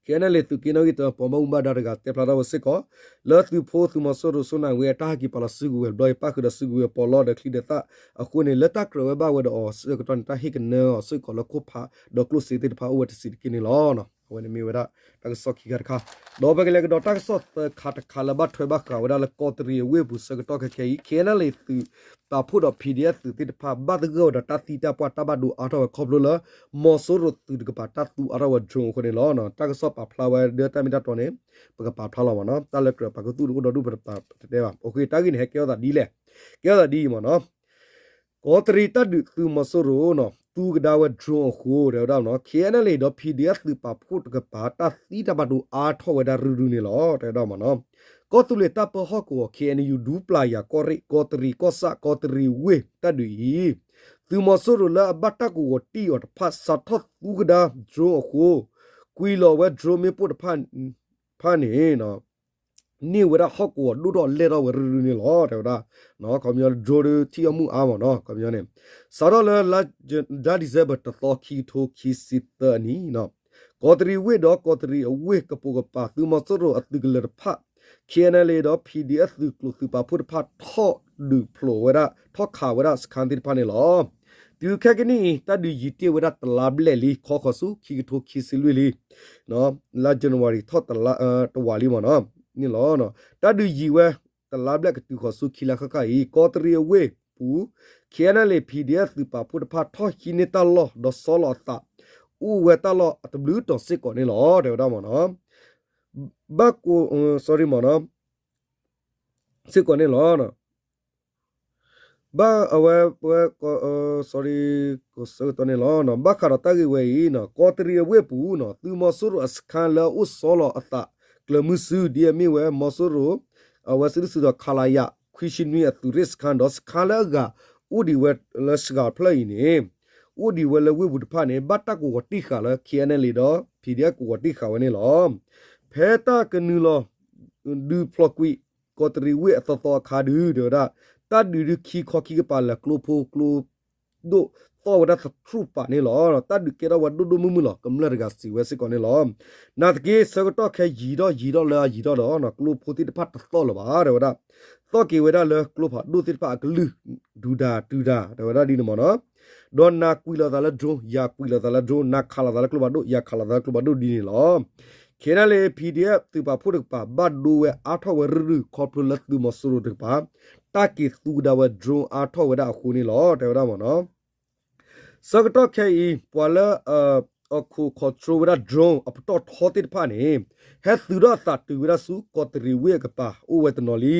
KNLA သုးက့နီၣ်ဂံၢ်တၢ ပှၤဘၣ်မူဘၣ်ဒါတဂၤတဲဖျါထီၣ်ဝဲစ့ၢ်ကီး လၢသုးဖိသုးမီၤစိရိၤစိနၢ်ဝ့အတၢ်ဟဲက့ၤပာ်လီၤစုကဝဲၤဘျီအံၤ ပၣ်ဃုာ်ဒီးစုကဝဲၤပီးလီဒီးချံဒီးသၣ်အဃိန့ၣ် လၢတၢ်ကြၢးဝဲဘၣ်ဝဲဒီးအီၤအဆၢကတီၢ်န့ၣ် တၢ်ဟ့ၣ်ကနၢအီၤစ့ၢ်ကီးလၢခိၣ်ဖးဒီးကျိၣ်စ့သ့ၣ်တဖၣ်အိၣ်ဝဲတဆံးတက့ၢ်န့ၣ်လီၤ. အဝဲန့ၣ်မ့ၢ်ဝဲဒၣ်တၢ်ကစီၣ်ခံခါတခါ ဒီးပကလဲၤကဒီးတၢ်ကစီၣ်သၢခါတခါလၢဘၣ်ထွဲဘၣ်ဃးဝဲဒၣ်လၢကီးတရံးအဝ့ၢ်ပူၤဆၢကတီၢ်ခဲခဲအံၤ KNLA သုးပာ်ဖှိၣ်ဒီး PDF သုးသ့ၣ်တဖၣ် ဘၣ်သဂၢၢ်ဝဲဒီးတၢ်သံတၢ်ပှၢ်တၢ်ဘၣ်ဒိအါထီၣ်ဝဲခီဖျိလၢ မီၤစိရိၤသုးတကပၤတၢ်သူအါထီၣ်ဝဲ drone အဃိန့ၣ်လီၤ. တၢ်ကစီၣ်ပာ်ဖျါဝဲဒၣ်တၢ်မ့ၢ်တၢ်တီန့ၣ် ပကပာ်ဖျါလီၤမ့ၢ်နီၤ တၢ်လၢကြၢးပာ်ခူသူၣ်တအိၣ်ဒီဒူၣ်ပတပာ်တတဲဘၣ်. အဃိတၢ်ဂ့ၢ်န့ၣ် ဟဲကဲထီၣ်သးဒ်လဲၣ် ကဲထီၣ်သးဒ်အံၤမ့ၢ်နီၤ ကီးတရံးတၢ်ဒုးသုးမီၤစိရိၤ သူကဒါဝဲ drone အဃိ တဲဝဲဒၣ်မ့ၢ်နီၤ KNLA ဒီး PDF သုးပာ်ဖှိၣ်တကပၤ တၢ်သံတၢ်ဘၣ်ဒိအါထီၣ်ဝဲဒၣ်ရုၢ်ရုၢ်န့ၣ်လီၤ တဲဝဲဒၣ်မ့ၢ်နီၤ ကီၢ်သူလ့ၤတၢ်ပၢဟီၣ်ကဝီၤ KNU ဒူပျၢ်ယၤကီၢ်ရ့ၣ် ကီးတရံးကီၢ်ဆၣ် ကီးတရံးဝ့ၢ်တၢ်ဒုးအံၤ သုးမီၤစိရိၤလၢအဘၣ်တၢ်ကဝီၤတံၢ်အီၤတဖၣ် စးထီၣ်သူကဒါ drone အဃိ ကွံာ်လီၤဝဲ drone မ့ၣ်ပိၢ်တဖၣ် ဖၣ်န့ၣ် န့ၢ်ဝဲဒၣ်ဟီၣ်ကဝီၤဒိၣ်ထီၣ်လဲၢ်ထီၣ်ဝဲရုၢ်ရုၢ်န့ၣ်လီၤ တဲဝဲဒၣ်. ခီပညီ drone ဒုးထံၣ်အီၣ်မုၢ်အါမ့ၢ်နီၤ ခီပညီန့ၣ် စးထီၣ်လၢလါ December တသီ ခံကထိခံဆံသၢအနံၤ ကီးတရံးဝ့ၢ်ဒီးကီးတရံးအဝ့ၢ်ကပိာ်ကပၤ သုးမီၤစိရိၤအသုးကလၢၤတဖၣ် KNLA ဒီး PDF သုးကျိၤသုးပာ်ဖှိၣ်တဖၣ် ထီၣ်ဒုးဖျိးဝဲဒၣ် ထီၣ်ခးဝဲဒၣ်စခါသ့ၣ်တဖၣ်န့ၣ်လီၤ. တုၤခဲကနံၣ်အံၤ တၢ်ဒုးယံာ်တ့ၢ်ဝဲဒၣ်တလါဘျဲၣ်လံ ခီဃီၤဆူ ခံကထိခံဆံလွံၢ်လံ လါ January ထီၣ်တဝာ်လံမ့ၢ်နီၤ န့ၣ်လီၤ. တၢ်ဒုးယံာ်ဝဲ တလါဘျဲၣ်ကတုၤဃီၤဆူခံလါဃၣ်ဃၣ်အံၤ ကီးတရံးအဝ့ၢ်ပူၤ KNLA PDF သုးပာ်ဖှိၣ်တဖၣ်ထီၣ်ဟံးန့ၢ်တၢ်လီၢ်ဒီးဆီလီၤအသး အိၣ်ဝဲတၢ်လီၢ်အတဘျုးတီၤစ့ၢ်ကီးန့ၣ်လီၤ တဲဝဲဒၣ်မ့ၢ်နီၤ ဘၣ်ကိး sorry မ့ၢ်နီၤ စ့ၢ်ကီးန့ၣ်လီၤ. ဘၣ်အဝဲ ဝဲ sorry ကိးဆၢကတီၢ်န့ၣ်လီၤ. ဘၣ်ဃးဒီးတၢ်ဂ့ၢ်ဝဲအံၤ ကီးတရံးအဝ့ၢ်ပူၤ သုးမီၤစိရိၤအစခါလၢအအိၣ်ဆီလီၤအသး ကျၢၤမုၢ်စု ဒ်အမ့ၢ်ဝဲ မီၤစိရိၤ အဝဲစုဒုၣ်စုတီၤ ခလရ ခွံဆံနွံအသုးရ့ၣ်စခါ ဒီးစခါလၢအဂၤအိၣ်ဒံးဝဲလၢစှၤဖျၢၣ်အံၤန့ၣ် အိၣ်ဒံးဝဲလၢဝ့ၢ်ပူၤတဖၣ်န့ၣ် ဘၣ်တၢ်ကဝီၤတံၢ်ဃာ်လၢ ခ့ၣ်အဲၣ်ယူၣ်လ့ၣ်ဒီး ဖံးဒံၣ်အဲၣ် ကဝီၤတံၢ်ဃာ်ဝဲန့ၣ်လီၤ. ဖဲတၢ်ကနုာ်လီၤ ဒုးဖျိးကွံာ် ကီးတရံးဝ့ၢ်အသီသီအခါဒုး တဲဝဲဒၣ် တၢ်ဒုးဒုးခံခီခံကပၤလၢကျိဖိကျိ ဒိၣ်သီၣ်ဝဲဒၣ်သထြူးပာ်န့ၣ်လီၤ. တၢ်ဒုးကဲထီၣ်ဝဲဒိၣ်ဒိၣ်မုၢ်မုၢ်လီၤ ကမျၢၢ်တဂၤစံးဝဲစ့ၢ်ကီးန့ၣ်လီၤ. နာ်သက့ ဆၢကတီၢ်ခဲအံၤယံာ်ထီၣ်ယံာ်ထီၣ်လၢအယံာ်ထီၣ်ဒီး ကျိဖိသ့ၣ်တဖၣ်တသီၣ်လၢၤဘၣ် တဲဝဲဒၣ် သီၣ်က့ၤဝဲဒၣ်လၢကျိဖးဒိၣ်သ့ၣ်တဖၣ်အကလုၢ် ဒုးတၢ်တုၤတၢ် တဲဝဲဒၣ်ဒ်န့ၣ်မ့ၢ်နီၤ. ဒီးနၤကွံာ်လီၤသးလၢ drone ယၤကွံာ်လီၤသးလၢ drone နၤခးလီၤသးလၢကျိဖးဒိၣ် ယၤခးလီၤသးလၢကျိဖးဒိၣ်ဒ်န့ၣ်လီၤ. ခဲအံၤန့ၣ်လၢ PDF သုးပာ်ဖှိၣ်တကပၤ ဘၣ်ဒိဝဲအါထီၣ်ဝဲရုၢ်ရုၢ် ခီဖျိလၢသုးမီၤစိရိၤတကပၤ တၢ်က့ၤသူကဒါဝဲ drone အါထီၣ်ဝဲဒၣ်အဃိန့ၣ်လီၤ တဲဝဲဒၣ်မ့ၢ်နီၤ. ဆၢကတီၢ်ခဲအံၤ ပှၤလၢ အခိး control ဝဲဒၣ် drone အပတီၢ်ထီသ့ၣ်တဖၣ်န့ၣ် ဟဲသုးထီၣ်အသးတုၤဝဲဒၣ်ဆူ ကီးတရံးဝ့ၢ်အကပၤ အိၣ်ဝဲတနီၤလံ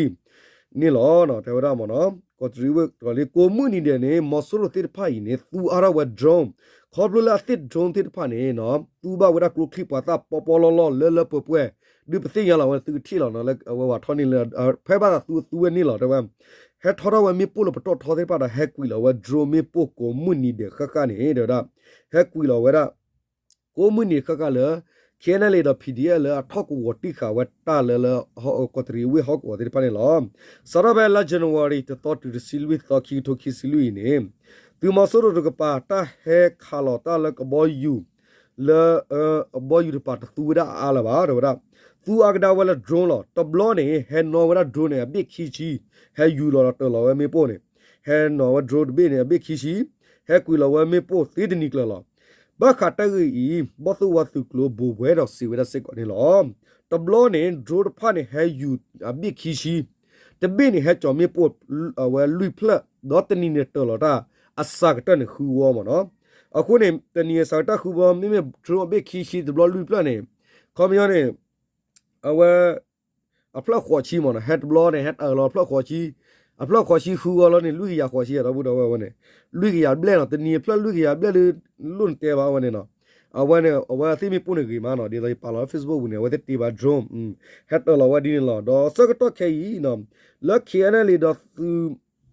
န့ၣ်လီၤ တဲဝဲဒၣ်မ့ၢ်နီၤ. ကီးတရံးဝ့ၢ်တနီၤလံ ကိးမုၢ်နံၤဒဲးန့ၣ် မီၤစိရိၤသ့ၣ်တဖၣ်အံၤန့ၣ် သူအါထီၣ်ဝဲ drone ခီဖျိလၢအသ့ၣ် drone သ့ၣ်တဖၣ်န့ၣ် သူဘၣ်ဝဲဒၣ်ကျိချံပှၤသၣ်ပီပီလီၢ်လီၢ်လၢလၢပှဲၤပှဲၤ ဒုးပသ့ၣ်ညါလီၤဝဲ သုကထံၣ်လီၤနီၤ လၢအဝဲဝၤထီၣ်န့ၣ်လၢ ဖဲဘၣ်သးသူသူဝဲန့ၣ်လီၤ တဲဝဲ ဟဲထီထီၣ်ဝဲမ့ၣ်ပိၢ်လၢပတီၢ်ထီသ့ၣ်တဖၣ်ဒီး ဟဲကွံာ်လီၤဝဲ drone မ့ၣ်ပိၢ်ကိးမုၢ်နံၤဒဲးဃၣ်ဃၣ်န့ၣ် တဲဝဲဒၣ် ဟဲကွံာ်လီၤဝဲဒၣ် ကိးမုၢ်နံၤဃၣ်ဃၣ်လၢ KNLA ဒီး PDF လၢအထီၣ်ကဝီၤတံၢ်ဃာ်ဝဲတၢ်လၢလၢ ကီးတရံးဝ့ၢ်ဟီၣ်ကဝီၤသ့ၣ်တဖၣ်န့ၣ်လီၤ. စးထီၣ်ဖဲလါ January တသီတုၤတဆံလွံၢ်သီ ခံကထိခံဆံလွံၢ်အံၤန့ၣ် သုးမီၤစိရိၤတကပၤ တၢ်ဟဲခးလီၤတၢ်လၢကဘီယူၤ လၢ ကဘီယူၤတကပၤတသူဝဲဒၣ်အါအါလၢၤဘၣ် တဲဝဲဒၣ် သူအါကဒါဝဲလၢ drone လီၤ. တဘျီန့ၣ် ဟဲနီၣ်ဝဲဒၣ် drone န့ၣ် အဘ့ၣ်ခံဆံ ဟဲယူၤလီၤဒီးတၢၤလီၤဝဲမ့ၣ်ပိၢ်န့ၣ် ဟဲနီၣ်ဝဲ drone တဘ့ၣ်န့ၣ် အဘ့ၣ်ခံဆံ ဟဲကွံာ်လီၤဝဲမ့ၣ်ပိၢ်သ့တနံၤကျၢၤလီၤ. ဘၣ်ဃးတၢ်ဂ့ၢ်အံၤ ဘီၣ်သိၣ်ဝါသုးကျိၤ ဘိးဘွဲဒီးစံးဝဲဒၣ်စ့ၢ်ကီးန့ၣ်လီၤ. တဘျီန့ၣ် drone တဖၣ်န့ၣ် ဟဲယူၤအဘ့ၣ်ခံဆံ တဘ့ၣ်န့ၣ် ဟဲကၠီၤမ့ၣ်ပိၢ် အဝဲလွံၢ်ဖျၢၣ် ဒီးတနံၤန့ၣ်တၢၤလီၤတၢ် အစှၤကတၢၢ်န့ၣ်ဃုဝီမ့ၢ်နီၤ. အဃိန့ၣ် တနံၤအစှၤကတၢၢ်ဃုဝီ မ့မ့ၢ် drone အဘ့ၣ်ခံဆံ တဘျီလွံၢ်ဖျၢၣ်န့ၣ် ခီပညီန့ၣ် အဝဲ အဖျၢၣ်ဃိးဆံမ့ၢ်နီၤ ဟဲတဘျီန့ၣ် ဟဲတၢၤလီၤအဖျၢၣ်ဃိးဆံ အဖျၢၣ်ဃိးဆံဃုဝီလီၤန့ၣ် လွံၢ်ကယၤဃိးဆံ ဒီပုၢ်ဒီဝဲၢ်ဝဲန့ၣ် လွံၢ်ကယၤဘျဲၣ်နီၤ တနံၤအဖျၢၣ်လွံၢ်ကယၤဘျဲၣ်ဒုး လိၣ်နတဲဘၣ်ဝဲန့ၣ်နီၤ အဝဲန့ၣ် အဝဲသ့ၣ်မ့ၣ်ပိၢ်န့ၣ်ဂ့ၤမးနီၤ ဒ်သိးယပာ်လီၤလၢ Facebook ပူၤန့ၣ် အဝဲသ့ၣ်တ့ဘၣ် drone ဟဲတၢၤလီၤဝဲဒ်န့ၣ်လီၤ. ဒီးဆၢကတီၢ်ခဲအံၤနီၤ လၢ KNLA ဒီးသုး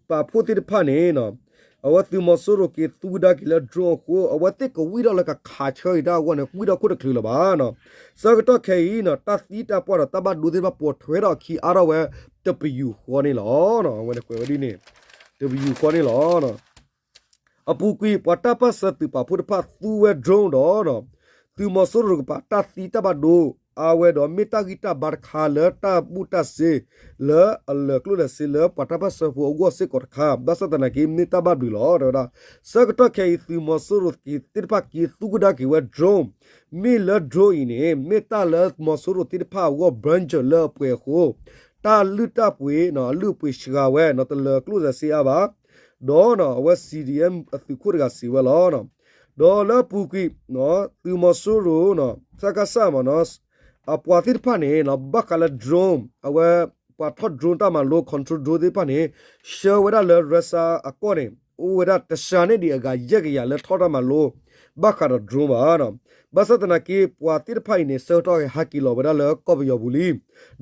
ပာ်ဖှိၣ်သ့ၣ်တဖၣ်န့ၣ်နီၤ အဝဲသုးမီၤစိရိၤက့ၤသူကဒါက့ၤလၢ drone အဃိ အဝဲသ့ၣ်ကဝံၣ်ထီၣ်လၢကခးဆၢက့ၤတၢ်အဂီၢ်န့ၣ် ဝံၣ်ထီၣ်ခိၣ်တချုးလၢၤဘၣ်နီၤ. ဆၢကတီၢ်ခဲအံၤနီၤ တၢ်သံတၢ်ပှၢ်ဒီးတၢ်ဘၣ်ဒိသ့ၣ်တဖၣ်ပိာ်ထွဲထီၣ်အခံအါထီၣ်ဝဲ တပယူာ်ဃီန့ၣ်လီၤ. အဝဲန့ၣ်ကွဲးဝဲဒ်န့ၣ် တပယူာ်ဃီန့ၣ်လီၤ. အပူၤကွံာ် ပှၤတၢ်ပၢၢ်ဆၢသုးပာ်ဖှိၣ်တဖၣ်သူဝဲ drone ဒီး သုးမီၤစိရိၤတကပၤတၢ်သံတၢ်ဘၣ်ဒိ အါဝဲဒီးမ့ၢ်တၢ်ဂံၢ်တၢ်ဘါတခါလၢတၢ်ဘူၣ်တၢ်စ့ လၢအလၢာ်ကျိၣ်လၢာ်စ့လၢပှၤတၢ်ပၢၢ်ဆၢဖိအဂီၢ်စ့ၢ်ကီးတခါ ဘၣ်ဆၣ်သနာ်က့မ့ၢ်တၢ်ဘၣ်ဘျုးလီၤ တဲဝဲဒၣ်. ဆၢကတီၢ်ခဲအံၤ သုးမီၤစိရိၤသ့ၣ်တဖၣ်က့ၤသူကဒါက့ၤဝဲ drone မ့ၢ်လၢ drone အံၤန့ၣ် မ့ၢ်တၢ်လၢမီၤစိရိၤသ့ၣ်တဖၣ်အဂီၢ် ဘြၣ်ကၠၢၣ် လၢအပှဲၤအဃိ တၢ်လုၢ်တၢ်ပှ့ၤ အလုၢ်အပှ့ၤစှၤဝဲ တလၢာ်ကျိၣ်စ့အါဘၣ် ဒီးအဝဲ CDM အသုးခိၣ်တဂၤစံးဝဲလီၤ. ဒီးလၢအပူၤကွံာ် သုးမီၤစိရိၤ စကစ မ့ၢ်နီၤ အပှၤသ့ၣ်တဖၣ်န့ၣ် ဘၣ်ဃးလၢ drone အဝဲ ပှၤထီၣ် drone တၢ်မၤလိ control drone သ့ၣ်တဖၣ်န့ၣ် ဆှၢဝဲဒၣ်လၢ Russia အကီၢ်န့ၣ် အိၣ်ဝဲဒၣ်တစှၤန့ၢ်ဒံးအဂၤယဲၢ်ကယၤလၢထီၣ်တၢ်မၤလိ ဘၣ်ဃးဒီး drone ဘၣ်. ဘၣ်ဆၣ်သနာ်က့ ပှၤသ့ၣ်တဖၣ်အံၤန့ၣ် ဆၢကတီၢ်ဟဲက့ၤလီၤဝဲဒၣ်လၢကီၢ်ပယီၤပူၤလံ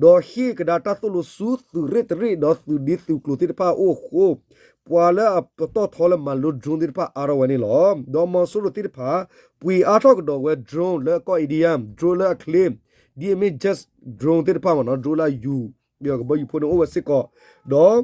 ဒီးဟ့ၣ်ကဒါတၢ်သိၣ်လိဆူသုးရ့ၣ်တရ့ၣ် ဒီးသုးဒ့သုးကျိၤသ့ၣ်တဖၣ်အအိၣ်အဃိ ပှၤလၢအပတီၢ်ထီလၢမၤလိ drone သ့ၣ်တဖၣ်အါထီၣ်ဝဲန့ၣ်လီၤ. ဒီးမီၤစိရိၤသ့ၣ်တဖၣ် ပှ့ၤအါထီၣ်ကဒီးဝဲ drone လၢကီၢ် India drone လၢအချ့ ဒ်အမ့ၢ် jet drone သ့ၣ်တဖၣ်မ့ၢ်နီၤ drone လၢအယူၤ ကဘီယူၤဖိန့ၣ်အိၣ်ဝဲစ့ၢ်ကီး ဒီး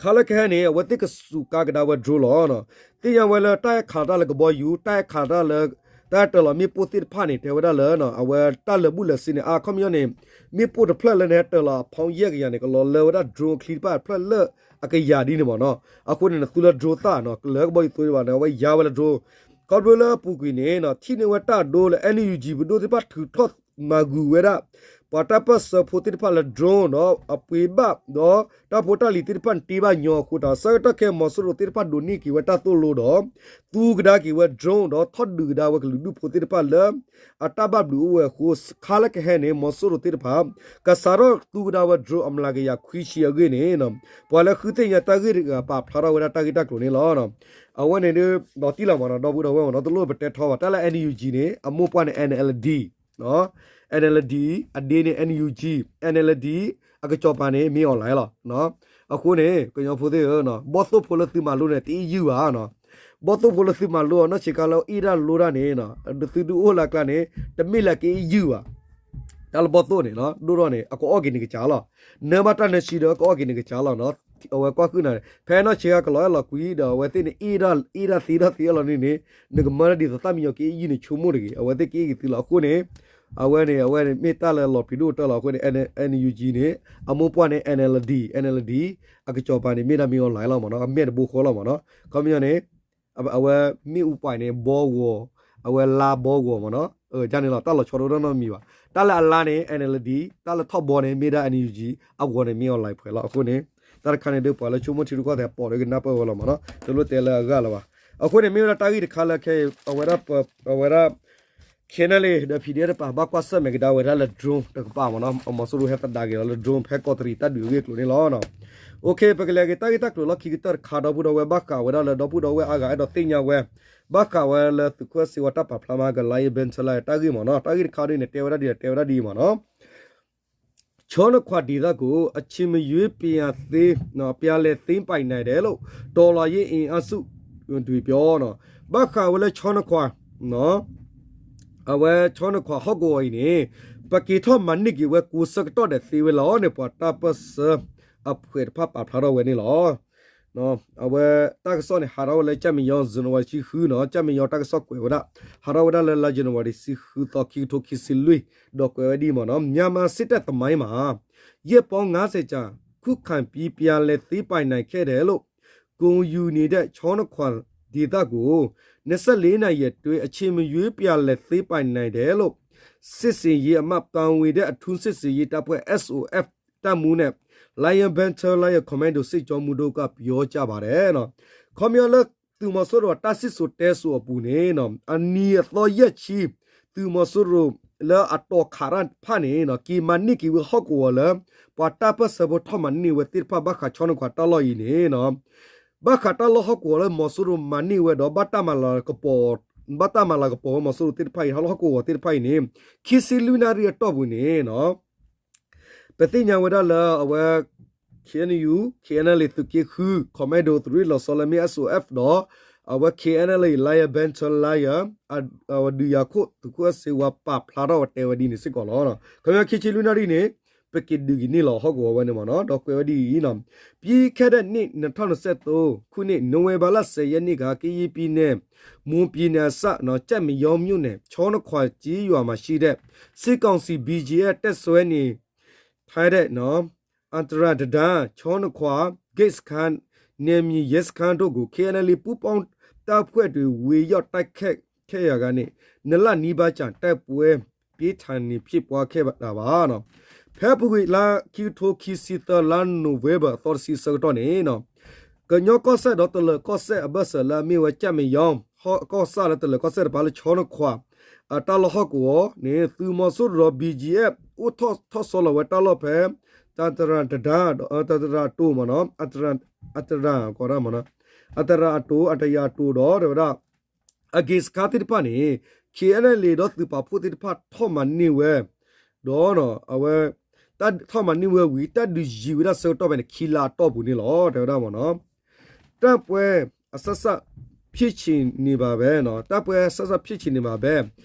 ခါလၢကဟဲန့ၣ် အဝဲသ့ၣ်ကစူးကါကဒါဝဲ drone လီၤ. သ့ၣ်ညါဝဲလၢတၢ်ဟဲခးတၢ်လၢကဘီယူၤ တၢ်ဟဲခးတၢ်လၢ တၢ်ဟဲတၢၤလီၤမ့ၣ်ပိၢ်သ့ၣ်တဖၣ်န့ၣ် တဲဝဲဒၣ်လၢ အဝဲတၢ်လၢာ်ဘူၣ်လၢာ်စ့န့ၣ် အခီပညီန့ၣ် မ့ၣ်ပိၢ်တဖျၢၣ်လၢနဟဲတၢၤလီၤအ pound ယဲၢ်ကယၤန့ၣ် ကလီၤလၢဝဲဒၣ် drone အချံတဖၣ်ဖျၢၣ်လၢအကယၤဒ်န့ၣ်မ့ၢ်နီၤ. အဃိန့ၣ် နသူလၢ drone သၣ်နီၤ လၢကဘီယူၤသိဘၣ်န့ၣ် အဝဲယါဝဲလၢ drone ခီဖျိလၢအပူၤကွံာ်န့ၣ် ထံၣ်န့ၢ်ဝဲတၢ်ဒိလၢ NUG ပဒိၣ်သ့ၣ်တဖၣ်ထုးထီၣ်မၤဂုာ်ဝဲဒၣ် ပှၤတၢ်ပၢၢ်ဆၢဖိသ့ၣ်တဖၣ်လၢ drone ဒီးအပှ့ၤဘၣ် ဒီးတၢ်ဖိတၢ်လံၤသ့ၣ်တဖၣ်န့ၣ်တ့ဘၣ်ညီအဃိတၢ် ဆၢကတီၢ်ခဲအံၤမီၤစိရိၤသ့ၣ်တဖၣ်ဒိးန့ၢ်က့ၤဝဲတၢ်သိၣ်လိဒီး သူကဒါက့ၤဝဲ drone ဒီးထီၣ်ဒုးကဒါဝဲကလုာ်ဒူၣ်ဖိသ့ၣ်တဖၣ်လၢ အတၢ်ဘၣ်ဘျုးအိၣ်ဝဲအဃိ ခါလၢကဟဲန့ၣ် မီၤစိရိၤသ့ၣ်တဖၣ် ကစးထီၣ်သူကဒါဝဲ drone အမျးကယၤခွံဆံအဂ့ၢ်န့ၣ် ပှၤလၢဃုသ့ၣ်ညါတၢ်ဂ့ၢ်တဂၤပာ်ဖျါထီၣ်ဝဲဒၣ်တၢ်ဂ့ၢ်တၢ်ကျိၤန့ၣ်လီၤ. အဝဲန့ၣ်ဒီး ဒီးတံၢ်လီၤမးနီၤ ဒီပုၢ်ဒီဝဲၢ်မးနီၤ တလိၣ်ပတဲထီဘၣ် တၢ်လၢ NUG န့ၣ် အမိၢ်ပှၢ်န့ၣ် NLD, NLD အဒ့န့ၣ် NUG, NLD အကစီၤပၤန့ၣ် မ့ၢ် online လီၤ. အဃိန့ၣ် ကညီဖိသ့ၣ်ဧၢ, ဘီၣ်သိၣ်ဖိလၢသုမၤလိန့ၣ် တအ့ၣ်ယုၢ်ဘၣ်နီၤ. ဘီၣ်သိၣ်ဖိလၢသုမၤလိအီၤနီၢ်ဆံးခါလၢအ့ၣ်တၢ်လိတၢ်န့ၣ်, သုဒုးအိၣ်လၢအကျါန့ၣ် တမ့ၢ်လၢက့ယုၢ်ဘၣ်. တၢ်လၢဘီၣ်သိၣ်န့ၣ် ဒိၣ်ထီၣ်န့ၣ် အကအီၣ်က့ၤန့ၣ်ကစၢ်လီၤ. နၢဘၣ်တၢ်နၢဆံဒီးကအီၣ်က့ၤန့ၣ်ကစၢ်လီၤ. အဝဲကွၢ်ဃုာ်နၤ ဖဲနီၢ်ဆံးခါကလီၤအဲၣ်လီၤကွံာ်ဒီး အဝဲသ့ၣ်န့ၣ် အ့ၣ်ဒၣ်သ့ဒီးသ့အလီၤန့ၣ်န့ၣ် နကမၢဒၣ်ဒ်သိးသၣ်မံညီၤက့ယုၢ်န့ၣ် ဆိကမိၣ်တဂ့ၤ. အဝဲသ့ၣ်က့အ့ၣ်က့ၤသုလီၤအဃိန့ၣ် အဝဲန့ၣ် အဝဲန့ၣ်မ့ၢ်တၢ်လၢလီၤပျံၤဒိၣ်တၢ်လီၤအဃိန့ၣ် NUG န့ၣ် အမိၢ်ပှၢ်န့ၣ် NLD, NLD အကစီၤပၤန့ၣ် မ့ၢ်ဒၣ်မ့ၢ် online လီၤမ့ၢ်နီၤ, အမဲာ်တဘိဃီလီၤမ့ၢ်နီၤ. ခီပညီန့ၣ် အဝဲမ့ၣ်အူပှဲၤန့ၣ် ဘီဂီၤ, အဝဲလါဘီဂီၤမ့ၢ်နီၤ, ယန့ၣ်လီၤ တၢ်လီၤဆီတအိၣ်နီတမံၤဘၣ်. တၢ်လၢအလါန့ၣ် NLD, တၢ်လၢထီၣ်ဘီန့ၣ် မ့ၢ်ဒၣ် NUG, အဂီၤန့ၣ် မ့ၢ် online ဖဲလီၤ. အဃိန့ၣ် တၢ်တခါန့ၣ်ဒုးပှၤလၢဆိကမိၣ်ထံရူၢ်ကီၢ်သဲးပိာ်ဒီးကနၢ်ပၢၢ်ဝဲလီၤမ့ၢ်နီၤ, တလိၣ်တဲလၢအဂၤလၢၤဘၣ်. အဃိန့ၣ် မ့ၢ်ဝဲဒၣ်တၢ်ဂ့ၢ်တခါလၢခဲအံၤ အဝဲဒၣ် အဝဲဒၣ် KNLA ဒီး PDF တပၤ ဘၣ်ကွၢ်ဆၢၣ်မဲာ်ကဒါဝဲဒၣ်လၢ drone တကပၤမ့ၢ်နီၤ, မီၤစိရိၤဟဲသဒါက့ၤလီၤလၢ drone ဖဲကီးတရံးတၢ်ဒုးအဂ့ၢ်အကျိၤန့ၣ်လီၤ. ပကလဲၤက့ၤတၢ်ဂ့ၢ်တၢ်ကျိၤလီၢ်ခံကတၢၢ်တခါ ဒီပုၢ်ဒီဝဲၢ်ဘၣ်ဃးဝဲဒၣ်လၢ ဒီပုၢ်ဒီဝဲၢ်အါဂၤအဲၣ်ဒိးသ့ၣ်ညါဝဲ ဘၣ်ဃးဝဲလၢသုးခိၣ်စ့ဝါတၢ်ပာ်ဖျါမၤကလါယဲ ဘဲထၢလါ တၢ်ဂ့ၢ်မ့ၢ်နီၤ, တၢ်ဂ့ၢ်တခါဒ်န့ၣ် တဲဝဲဒၣ်ဒ်လဲၣ် တဲဝဲဒၣ်ဒ်အံၤမ့ၢ်နီၤ. ချောနခွါဒေသကို အချိန်မရွေး ပြန်သိမ်း, ပြန်လည်သိမ်းပိုက်နိုင်တယ်လို့ တော်လှန်ရေးအင်အားစုတွေပြော ဘၣ်ဃးဝဲလၢချောနခွါ အဝဲချောနခွါဟီၣ်ကဝီၤအံၤန့ၣ် ပက့ၤထီၣ်မၤန့ၢ်က့ၤဝဲကိးဆၢကတီၢ်ဒီးသ့ဝဲလီၤန့ၣ် ပှၤတၢ်ပၢၢ်ဆၢအဖှဲးတဖၣ်ပာ်ဖျါထီၣ်ဝဲန့ၣ်လီၤ. အဝဲတၢ်ကစီၣ်န့ၣ် ဟးထီၣ်ဝဲလၢ ကၠၣ်မံယီ ဇန်နဝါရီ ဆံဃုနီၤ, ကၠၣ်မံယီတၢ်ကစီၣ်ကွဲးဝဲဒၣ် ဟးထီၣ်ဝဲဒၣ်လၢလါ ဇန်နဝါရီ ဆံဃုသီ ခံကထိခံဆံလွံၢ်, ဒီးကွဲးဝဲဒ်အံၤမ့ၢ်နီၤ, မြန်မာစစ်တပ်သမိုင်းမှာ ရက်ပေါင်းငါးဆယ်ကြာ ခုခံပြီး ပြန်လည်သိမ်းပိုက်နိုင်ခဲ့တယ်လို့ ဂုဏ်ယူနေတဲ့ ချောနခွါဒေသကို နှစ်ဆယ့်လေးနာရီအတွင်း အချိန်မရွေး ပြန်လည်သိမ်းပိုက်နိုင်တယ်လို့ စစ်ဆင်ရေးအမှတ် တာဝန်ရှိတဲ့ အထူးစစ်ဆင်ရေးတပ်ဖွဲ့ SOF တပ်မှူးနဲ့ Lion Battalion Commando စစ်ကြောင်းမှူးတို့က ပြောကြပါတယ် ခီပညီလၢ သုးမီၤစိရိၤအတၢ်စံၣ်စိၤတဲစိၤအပူၤန့ၣ် အနံၤအသီယဲၢ်ဆံ သုးမီၤစိရိၤလၢအတီၤခးတၢ်တဖၣ်န့ၣ် က့ၤမၤန့ၢ်က့ၤဝဲဟီၣ်ကဝီၤလၢ ပှၤတၢ်ပၢၢ်ဆၢဖိထီၣ်မၤန့ၢ်ဝဲသ့ၣ်တဖၣ် ဘၣ်ဃးချောနခွါတၢ်လီၢ်အံၤန့ၣ် ဘၣ်ဃးတၢ်လီၢ်ဟီၣ်ကဝီၤလၢမီၤစိရိၤမၤန့ၢ်ဝဲဒီး ဘၣ်တၢ်မၤလၤကပီၤ, ဘၣ်တၢ်မၤလၤကပီၤဝဲမီၤစိရိၤသ့ၣ်တဖၣ်အံၤ ဟီၣ်ကဝီၤသ့ၣ်တဖၣ်အံၤန့ၣ် ခံဆံလွံၢ်နၣ်ရံၣ်အတီၢ်ပူၤန့ၣ် ပသ့ၣ်ညါဝဲဒၣ်လၢအဝဲ KNU, KNLA သုးက့ဃု, Commando သုးရ့ၣ်လီၤဆီလၢမ့ၢ် SOF ဒီး အဝဲ KNLA Lion Battalion အဝဲဒုးယၤခိၣ်သုးခိၣ်အဲၣ်စ့ဝါပာ်ဖျါထီၣ်ဝဲတဲဝဲဒ်န့ၣ်စ့ၢ်ကီးလီၤ. ခီပညီခံဆံလွံၢ်နၣ်ရံၣ်န့ၣ် ပက့ၤဒုးက့ၤန့ၢ်လီၤဟီၣ်ကဝီၤဝဲန့ၣ်မ့ၢ်နီၤ ဒီးကွဲးဝဲဒ်အံၤ ပြီးခဲ့တဲ့နှစ် နှစ်ထောင့်နှစ်ဆယ့်သုံးခုနှစ် နိုဝင်ဘာလ ဆယ်ရက်နေ့က ကရင်ပြည်နယ် မွန်ပြည်နယ်အစပ် ကျောက်မယီမြို့နယ် ချောနခွါကျေးရွာမှာရှိတဲ့ စစ်ကောင်စီ ဘီဂျီအက်ဖ် တပ်စွဲနေထိုင်တဲ့ အတရတဒါ ချောနခွါ ဂိတ်စခန်း နယ်မြေရဲစခန်းတို့ကို KNLA ပူးပေါင်းတပ်ဖွဲ့တွေ ဝင်ရောက်တိုက်ခိုက်ခဲ့ရာကနေ နှစ်လနီးပါးကြာ တိုက်ပွဲပြင်းထန်နေဖြစ်ပွားခဲ့တာပါ ဖဲပူၤကွံာ်လါ ခံကထိခံဆံသၢ လါ November အသီတဆံအဆၢကတီၢ်န့ၣ် ကညီကီၢ်စဲၣ်ဒီးတလၢၤကီၢ်စဲၣ်အဘၢၣ်စၢၤလၢအမ့ၢ်ဝဲကၠၣ်မယီ ကီၢ်ဆၣ်လၢတလၢၤကီၢ်စဲၣ်တပၤလၢချောနခွါ အတၢ်လီၢ်ဟီၣ်ကဝီၤန့ၣ် သုးမီၤစိရိၤဒီး ဘီဂျီအက်ဖ် အိၣ်ထီၣ်ထီၣ်ဆီလီၤဝဲတၢ်လီၢ်ဖဲ တတရတဒါ တတရအတိၤမ့ၢ်နီၤ အတရ အတရ ကိးဒၣ်မ့ၢ်နီၤ အတရအတိၤ အတရအတိၤဒီး တဲဝဲဒၣ် အဂ့ၢ်စခါသ့ၣ်တဖၣ်န့ၣ် KNLA ဒီးသုးပာ်ဖှိၣ်သ့ၣ်တဖၣ်ထီၣ်မၤန့ၢ်ဝဲ ဒီး အဝဲ ထီၣ်မၤန့ၢ်ဝဲဝံၤ တၢ်ဒုးယံၤဝဲဒၣ်ဆၢကတီၢ်ဖဲန့ၣ် ခံလါအတီၢ်ပူၤန့ၣ်လီၤ တဲဝဲဒၣ်မ့ၢ်နီၤ တိုက်ပွဲအဆက်ဆက်ဖြစ်ချင်နေပါပဲနော် တိုက်ပွဲအဆက်ဆက်ဖြစ်ချင်နေပါပဲ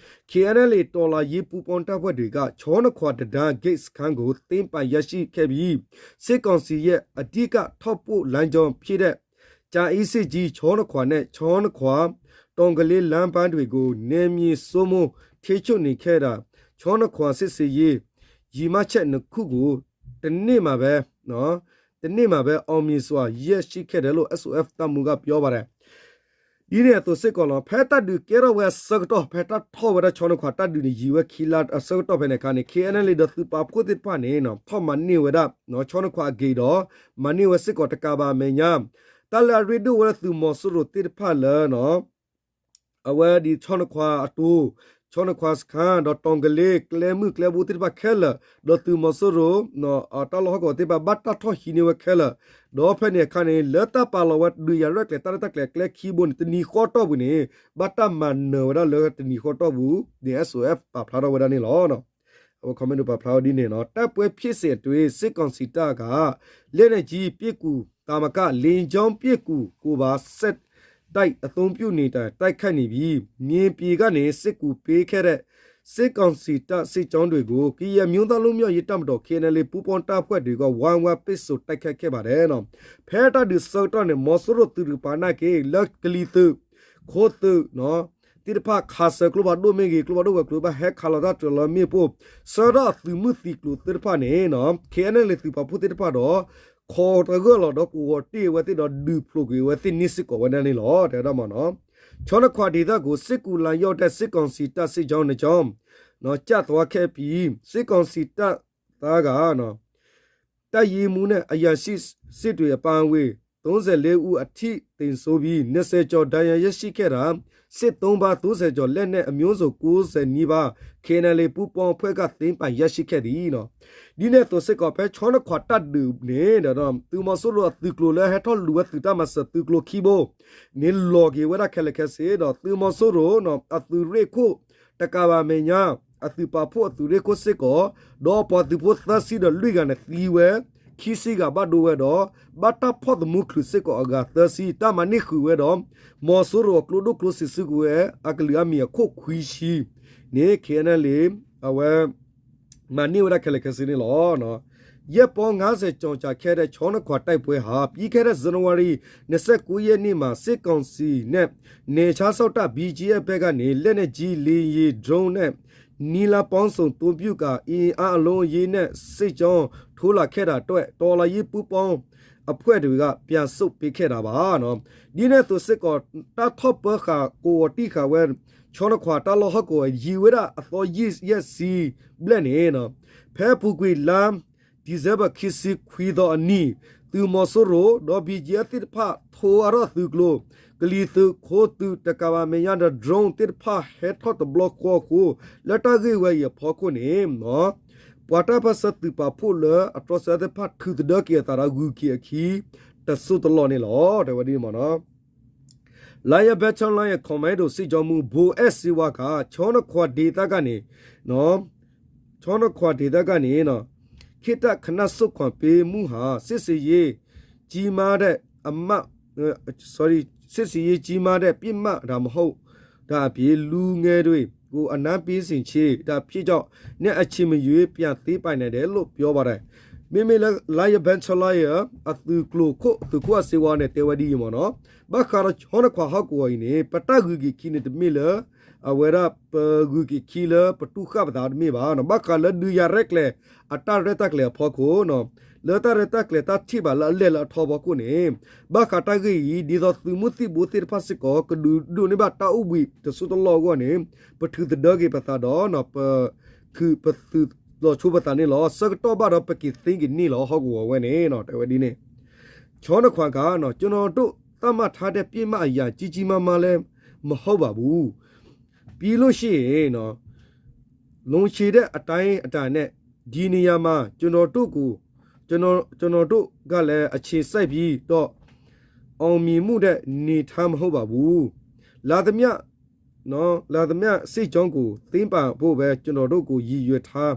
KNLA တော်လှန်ရေးပူးပေါင်းတပ်ဖွဲ့တွေက ချောနခွါတံတား ဂိတ်စခန်းကို သိမ်းပိုက်ရရှိခဲ့ပြီး စစ်ကောင်စီရဲ့ အဓိကထောက်ပို့လမ်းကြောင်းဖြစ်တဲ့ ကြာအင်းဆိပ်ကြီး ချောနခွါနဲ့ ချောနခွါ တောင်ကလေးလမ်းပိုင်းတွေကို နယ်မြေစိုးမိုးထိန်းချုပ်နေခဲ့တာ ချောနခွါစစ်ဆင်ရေး ရည်မှန်းချက်နှစ်ခုကို တနေ့မှာပဲ တနေ့မှာပဲ အောင်မြင်စွာ ရရှိခဲ့တယ်လို့ SOF တပ်မှူးက ပြောပါတယ် ဒ်န့ၣ်အသိးစ့ၢ်ကီးလီၤ. ဖဲတၢ်ဒုးကဲထီၣ်ဝဲအဆၢကတီၢ် ဖဲတၢ်ထီၣ်ဝဲဒၣ်ချောနခွါ တၢ်ဒုးန့ၣ် ယံၤဝဲခံလါအဆၢကတီၢ်ဖဲန့ၣ်အခါန့ၣ် KNLA ဒီးသုးပာ်ဖှိၣ်သ့ၣ်တဖၣ်န့ၣ် ထီၣ်မၤန့ၢ်ဝဲဒၣ် ချောနခွါအဂ့ၢ်ဒီး မၤန့ၢ်ဝဲစ့ၢ်ကီးတကးဘၣ်အမဲာ်ညါ တၢ်လၢအရ့ဒိၣ်ဝဲဒၣ်သုးမီၤစိရိၤသ့ၣ်တဖၣ်လၢ အဝဲဒ်ချောနခွါအတိၤ ချောနခွါစခန်း ဒီး တောင်ကလေး ကျဲမုၢ်ကျဲဘိသ့ၣ်တဖၣ်ခဲလၢာ် ဒီးသုးမီၤစိရိၤ တၢ်လီၢ်ဟီၣ်ကဝီၤသ့ၣ်တဖၣ် ဘၣ်တၢ်ထီၣ်ဟံးန့ၢ်ဝဲခဲလၢာ် ဒီးဖဲန့ၣ်အခါန့ၣ် လၢတၢ်ပာ်လီၤဝဲဒုးယၤရဲၣ်ကျဲၤ တၢ်ရဲၣ်တၢ်ကျဲၤကျဲခံဘိန့ၣ် တနံၤဃီတီၢ်ပူၤန့ၣ် ဘၣ်တၢ်မၤနၢၤဝဲဒၣ်လၢတနံၤဃီတီၢ်ပူၤ ဒ် SOF ပာ်ဖျါထီၣ်ဝဲဒၣ်န့ၣ်လီၤ. အဝဲ comment ပာ်ဖျါဝဲဒ်န့ၣ်နီၤ တိုက်ပွဲဖြစ်စဉ်အတွင်း စစ်ကောင်စီတပ်က လက်နက်ကြီးပစ်ကူသာမက လေကြောင်းပစ်ကူကိုပါ ဆက် တိုက်အသုံးပြုနေတိုင် တိုက်ခိုက်နေပြီ။ မြေပြင်ကနေ စစ်ကူပေးခဲ့တဲ့ စစ်ကောင်စီတပ်စစ်ကြောင်းတွေကို ကရင်အမျိုးသားလွတ်မြောက်ရေးတပ်မတော် KNLA ပူးပေါင်းတပ်ဖွဲ့တွေက ဝိုင်းဝန်းပိတ်ဆို့တိုက်ခိုက်ခဲ့ပါတယ် ဖဲတၢ်ဒုးဆၢကတီၢ်န့ၣ် မီၤစိရိၤသုးတကပၤနာ်က့ လၢကလံၤသုး ခိသုး သ့ၣ်တဖၣ်ခးစၢၤကျိဖးဒိၣ်မ့ၢ်ဂ့ၤ ကျိဖးဒိၣ်ဝဲၤကျိၤဘၣ်ဟဲခးလီၤတၢ်တြၢၤလၢမ့ၣ်ပိၢ် ဆှၢထီၣ်အသုးမုၢ်သံကျိၤသ့ၣ်တဖၣ်န့ၣ် KNLA သုးပာ်ဖှိၣ်သ့ၣ်တဖၣ်ဒီး ခိးတဂၢၢ်လီၤဒီးကဝီၤတ့ၢ်အဝဲသ့ၣ်ဒီး ဒုးဖျိးကွံာ်အဝဲသ့ၣ်န့ၣ်စ့ၢ်ကီးဝဲဒၣ်န့ၣ်လီၤ. တဲဝဲဒၣ်မ့ၢ်နီၤ ချောနခွာဒေသကို စစ်ကူလာရောက်တဲ့ စစ်ကောင်စီတပ်စစ်ကြောင်းနှစ်ကြောင်း ကျသွားခဲ့ပြီး စစ်ကောင်စီတပ်သားက တပ်ရင်းမှူးနဲ့ အရာရှိစစ်တွေအပါအဝင် သုံးဆယ့်လေးဦး အထိသေဆုံးပြီး နှစ်ဆယ်ကျော် ဒဏ်ရာရရှိခဲ့တာ စစ်သုံ့ပန်း သုံးဆယ်ကျော် လက်နက်အမျိုးစုံ ကိုးဆယ်နီးပါး KNLA ပူးပေါင်းအဖွဲ့က သိမ်းပိုက်ရရှိခဲ့သည် ဒ်န့ၣ်အသိးစ့ၢ်ကီး ဖဲချောနခွာတၢ်ဒုးန့ၣ် သုးမီၤစိရိၤအသုးကျိၤလၢဟဲထီၣ်လူၤဝဲသုးတၢ်မၤစၢၤသုးကျိၤခံဘိ န့ၣ်လီၤက့ၤဝဲဒၣ်ခဲလၢာ်ခဲဆ့ဒီး သုးမီၤစိရိၤ အသုးရ့ၣ်ခိၣ် တကးဘၣ်မဲာ်ညါ အသုးပာ်ဖှိၣ်အသုးရ့ၣ်ခိၣ်စ့ၢ်ကီး ဒီးပှၤသုးဖိသၢဆံဒီးလွံၢ်ဂၤန့ၣ်သံဝဲ ခံဆံဂၤဘၣ်ဒိဝဲဒီး ဘၣ်တၢ်ဖီၣ်သမူချုးစ့ၢ်ကီးအဂၤသၢဆံ တၢ်မၤန့ၢ်ဃုာ်ဝဲဒီး မီၤစိရိၤအကျိဒိၣ်ကျိဆံးစုကဝဲၤ အကလုာ်အမံၤအခိၣ်ခွံဆံန့ၣ် KNLA အဝဲ မၤန့ၢ်ဝဲဒၣ်ခဲလၢာ်ခဲဆ့န့ၣ်လီၤ. ရက်ပေါင်းငါးဆယ်ကျော်ကြာခဲ့တဲ့ ချောနခွာတိုက်ပွဲဟာ ပြီးခဲ့တဲ့ ဇန်နဝါရီ နှစ်ဆယ့်ကိုးရက်နေ့မှာ စစ်ကောင်စီနဲ့ နယ်ခြားစောင့်တပ် ဘီဂျီအက်ဖ် ဘက်ကနေ လက်နက်ကြီး၊ လေယာဉ်၊ ဒရုန်းနဲ့ နည်းလမ်းပေါင်းစုံအသုံးပြုကာ အင်အားအလုံးအရင်းနဲ့ စစ်ကြောင်းထိုးလာခဲ့တာအတွက် တော်လှန်ရေးပူးပေါင်းအဖွဲ့တွေက ပြန်ဆုတ်ပေးခဲ့တာပါ ဒ်န့ၣ်အသိးစ့ၢ်ကီး တၢ်ထီၣ်ပၢဃာ်ကဝီၤတံၢ်ဃာ်ဝဲ ချောနခွာတၢ်လီၢ်ဟီၣ်ကဝီၤ ယံာ်ဝဲဒၣ်အသီယံာ်ယဲၢ်ဆံဘျဲၣ်န့ၣ် ဖဲအပူၤကွံာ်လါ December ခံဆံခွံသီအနံၤ သုးမီၤစိရိၤ ဒီး ဘီဂျီအက်ဖ် သ့ၣ်တဖၣ် ထိအါထီၣ်သုးကျိၤ ကလံၤသုး ခိသုး တကးဘၣ်မဲာ်ညါဒီး drone သ့ၣ်တဖၣ်ဟဲထီၣ်တဘျီဃီအဃိ လၢတၢ်ဂ့ၢ်ဝဲအံၤအဖီခိၣ်န့ၣ် ပှၤတၢ်ပၢၢ်ဆၢသုးပာ်ဖှိၣ်လၢအတြီဆၢသ့ၣ်တဖၣ် ထုးသဒၢက့ၤအသးဒီးဂုၤက့ၤအခံ တစိၢ်တလီၢ်န့ၣ်လီၤ. တဲဝဲဒ်န့ၣ်မ့ၢ်နီၤ Lion Battalion Commando စစ်ကြောင်းမှူး ဗိုလ်အဲးစ့ဝါက ချောနခွာဒေသကနေ ချောနခွာဒေသကနေ ခေတ္တခဏဆုတ်ခွာပေးမှုဟာ စစ်ဆင်ရေးကြီးမားတဲ့အမှတ် sorry စစ်ဆင်ရေးကြီးမားတဲ့ပစ်မှတ်သာမဟုတ်တာအပြင် လူငယ်တွေကို အနားပေးဆင်ခြေတာဖြစ်ကြောင်းနဲ့ အချိန်မရွေး ပြန်သိမ်းပိုက်နိုင်တယ်လို့ ပြောပါတယ်. မ့မ့ၢ်လၢ Lion Battalion အသုးကျိၤခိၣ် သုးခိၣ်အစ့ဝါန့ၣ် တဲဝဲဒ်အံၤမ့ၢ်နီၤ, ဘၣ်ဃးဒီးချောနခွာဟီၣ်ကဝီၤအံၤန့ၣ် ပတၢ်ဂုၤက့ၤခံန့ၣ်တမ့ၢ်လၢ အဝဲဒၣ်ပဂုၤက့ၤခံလၢပတူၢ်ဃာ်ပသးတမ့ၢ်ဘၣ်. ဘၣ်ဃးလၢဒုးယၤရဲၣ်ကျဲၤ အတၢ်ရဲၣ်တၢ်ကျဲၤအဖီခိၣ် လၢတၢ်ရဲၣ်တၢ်ကျဲၤတၢ်ထံၣ်ဘၣ်လၢအလဲၢ်လၢအထီအဖီခိၣ်န့ၣ် ဘၣ်ဃးတၢ်ဂ့ၢ်အံၤ ဒ်သိးသုးမုၢ်သံၣ်ဘိသ့ၣ်တဖၣ်စ့ၢ်ကီး ကဒုးဒိးန့ၢ်ဘၣ်တၢ်အိၣ်ဘှံးတစိၢ်တလီၢ်အဂီၢ်န့ၣ် ပထုးသဒၢက့ၤပသးဒီး ပ ခုးပသုးလီၤဆိပသးန့ၣ်လီၤ. ဆၢကတီၢ်ဘၣ်ဒီးပက့ၤသ့က့ၤန့ၢ်လီၤ ဟီၣ်ကဝီၤဝဲန့ၣ် တဲဝဲဒ်န့ၣ် ချောနခွာက ကျွန်တော်တို့သတ်မှတ်ထားတဲ့ပစ်မှတ်အရာကြီးကြီးမားမားလည်းမဟုတ်ပါဘူး. ပြီးလို့ရှိရင် လွန်ခြေတဲ့အတိုင်းအတာနဲ့ ဒီနေရာမှာကျွန်တော်တို့ကိုကျွန်တော်ကျွန်တော်တို့ကလည်းအခြေစိုက်ပြီးတော့အောင်မြင်မှုတဲ့အနေထားမဟုတ်ပါဘူး. လာသမျှနော်လာသမျှစစ်ကြောင်းကိုသိမ်းပိုက်ဖို့ပဲကျွန်တော်တို့ကိုရည်ရွယ်ထား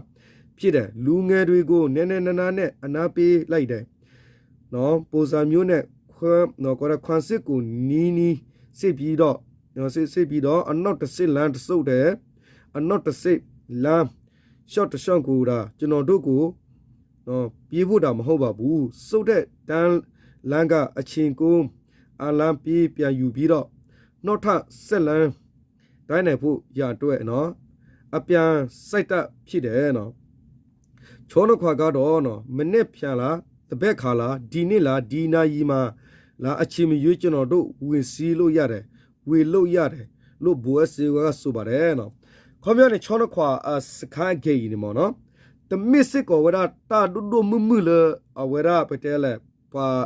ဖြစ်တယ်. လူငယ်တွေကိုနည်းနည်းနားနားနဲ့အနားပေးလိုက်တယ်နော်ပုံစံမျိုးနဲ့ခွမ်းနော်ကောတဲ့ခွမ်းစစ်ကိုနီးနီးစစ်ပြီးတော့နော်စစ်စစ်ပြီးတော့အနောက်တစ်စစ်လမ်းတစ်စုပ်တယ်. အနောက်တစ်စစ်လမ်းရှော့တစ်ရှော့ကိုဒါကျွန်တော်တို့ကိုနော်ပြေးဖို့တာမဟုတ်ပါဘူး. စုပ်တဲ့တန်းလမ်းကအချိန်ကိုအလမ်းပြေးပြန်ယူပြီးတော့နောက်ထပ်ဆက်လမ်းတိုင်းနိုင်ဖို့ရအတွက်နော်အပြန်စိုက်တပ်ဖြစ်တယ်နော်. ချောနခွာကတော့နော်မနေ့ဖြန်လားတဘက်ခါလားဒီနေ့လားဒီနာရီမှာလားအချိန်မရွေးကျွန်တော်တို့ဝင်စီးလို့ရတယ်ဝင်လို့ရတယ်လို့ဗိုလ်အဲးစ့ဝါကဆိုပါတယ်နော်. ခီပညီန့ၣ် ချောနခွာအစခန်းအကဲအံၤန့ၣ်မ့ၢ်နော် တမ့ၢ်စ့ၢ်ကီးဝဲဒၣ်တၢ်ဒိၣ်ဒိၣ်မုၢ်မုၢ်လၢအဝဲဒၣ်ပတဲလဲၣ် ပှၤ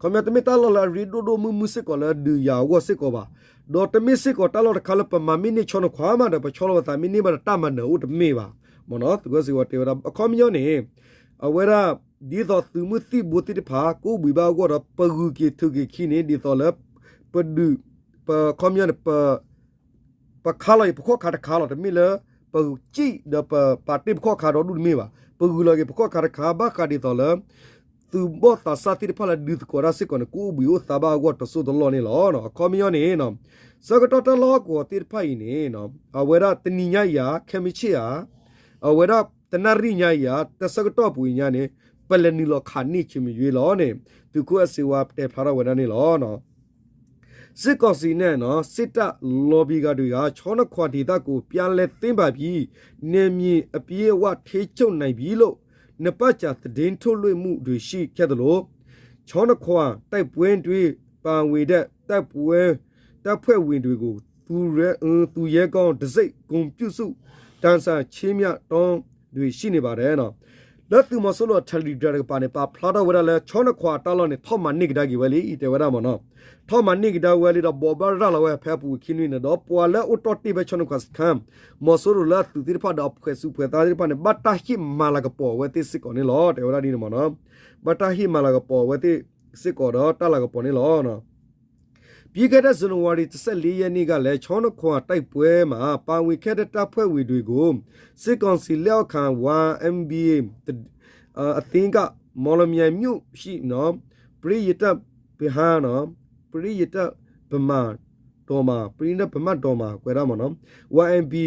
ခီပညီတမ့ၢ်တၢ်လီၢ်လၢအရ့ဒိၣ်ဒိၣ်မုၢ်မုၢ်စ့ၢ်ကီးလၢဒုးယၤအဂီၢ်စ့ၢ်ကီးဘၣ်. ဒီးတမ့ၢ်စ့ၢ်ကီးတၢ်လီၢ်တခါလၢပမၤမ့ၢ်န့ၢ်ချောနခွာမးဒီး ပဆီလီၤပသးမ့ၢ်န့ၢ်ဘၣ်ဒီးတၢ်မၤနၢၤအိၣ်တမ့ၢ်ဘၣ်. မ့ၢ်နော် သုးကၢစ့ဝါတဲဝဲဒၣ် အခီပညီန့ၣ် အဝဲဒၣ် ဒ်သိးသုးမုၢ်သံၣ်ဘိသ့ၣ်တဖၣ် ကအိၣ်ဘှံးဘၣ်အဂီၢ်ဒီး ပဂုၤက့ၤထုးက့ၤခံန့ၣ် ဒ်သိးလၢ ပဒုး ပခီပညီန့ၣ် ပ ပခါလီၤအံၤပခီၣ်ခါတခါလီၤ. တမ့ၢ်လၢ ပဂုၤကံၣ်ဒီးပပာ်တ့ၢ်ပခီၣ်ခါဒီဒူၣ်တမ့ၢ်ဘၣ်. ပဂုၤလီၤက့ၤပခီၣ်ခါတခါ ဘၣ်ဃးဒ်သိးလၢ သုးဘီၣ်သးစၢ်သ့ၣ်တဖၣ်လၢဒုးသကိးတၢ်စ့ၢ်ကီးန့ၣ် ကအိၣ်ဘှံးအိၣ်သါဘၣ်အဂီၢ်တစိၢ်တလီၢ်န့ၣ်လီၤ. အခီပညီန့ၣ် ဆၢကတီၢ်တၢ်လီၢ်ဟီၣ်ကဝီၤသ့ၣ်တဖၣ်အံၤန့ၣ် အဝဲဒၣ်တနံၤညါအံၤဧါ ခဲမုၢ်ဆ့ၣ်ဧါ အဝဲဒၣ်တနၣ်ရံၣ်ညါအံၤဧါ တၢ်ဆၢကတီၢ်ပူၤအံၤညါန့ၣ် ပလဲၤနုာ်လီၤခးန့ၢ်ဆ့မ့ၢ်ယွ့လီၤန့ၣ် သုးခိၣ်အဲၣ်စ့ဝါတဲဖျါထီၣ်ဝဲဒၣ်န့ၣ်လီၤ. စစ်ကောင်စီနဲ့ စစ်တပ် lobby ကတွေက ချောင်းနှစ်ခွ ဒေသကို ပြန်လည်သိမ်းပိုက်ပြီး နယ်မြေအပြည့်အဝ ထိန်းချုပ်နိုင်ပြီလို့ နှစ်ပတ်ကြာ သတင်းထုတ်လွှင့်မှုတွေ ရှိခဲ့သလို ချောင်းနှစ်ခွ တိုက်ပွဲတွင် ပါဝင်တဲ့ တပ်ပွဲ တပ်ဖွဲ့ဝင်တွေကို သူရဲ သူရဲကောင်းတံဆိပ် ဂုဏ်ပြုဆု တံဆိပ်ချီးမြှင့်တာတွေ ရှိနေပါတယ် လၢသုးမီၤစိရိၤအ Telegram တကပၤန့ၣ် ပာ်ဖျါထီၣ်ဝဲဒၣ်လၢ ချောင်းနှစ်ခွ အတၢ်လီၢ်န့ၣ် ထီၣ်မၤန့ၢ်ကဒါက့ၤဝဲလံ တဲဝဲဒၣ်မ့ၢ်နီၤ. ထီၣ်မၤန့ၢ်ကဒါဝဲလံဒီး ဘိးဘၣ်ရၤလီၤဝဲဖဲအပူၤခံနွံန့ၣ်ဒီး ပှၤလၢအိၣ်တီၢ်တ့ၢ်ဖဲချောင်းနှစ်ခွစခန်း မီၤစိရိၤလၢအသုးသ့ၣ်တဖၣ်ဒီးအဖှဲးစုဖှဲးသးသ့ၣ်တဖၣ်န့ၣ် ဘၣ်တၢ်ဟ့ၣ်မၤလၤကပီၤဝဲသ့ၣ်စ့ၢ်ကီးန့ၣ်လီၤ တဲဝဲဒၣ်ဒ်န့ၣ်မ့ၢ်နီၤ. ဘၣ်တၢ်ဟ့ၣ်မၤလၤကပီၤဝဲသ့ၣ်စ့ၢ်ကီးဒီးတၢ်လၤကပီၤန့ၣ်လီၤ. ပြီးခဲ့တဲ့ ဇန်နဝါရီ တဆယ့်လေးရက်နေ့ကလည်း ချောင်းနှစ်ခွ တိုက်ပွဲမှာ ပါဝင်ခဲ့တဲ့ တပ်ဖွဲ့ဝင်တွေကို စစ်ကောင်စီလက်အောက်ခံ ဝါ အမ်ဘီ အသင်းက မော်လမြိုင်မြို့ရှိ ပရိယတ်တပ် ဗဟန်း နော် ပရိယတ်တပ် ဗမာတော်မှာ ပရိယတ်တပ် ဗမာတော်မှာ ကွဲးထားပါတော့ ဝါ အမ်ဘီ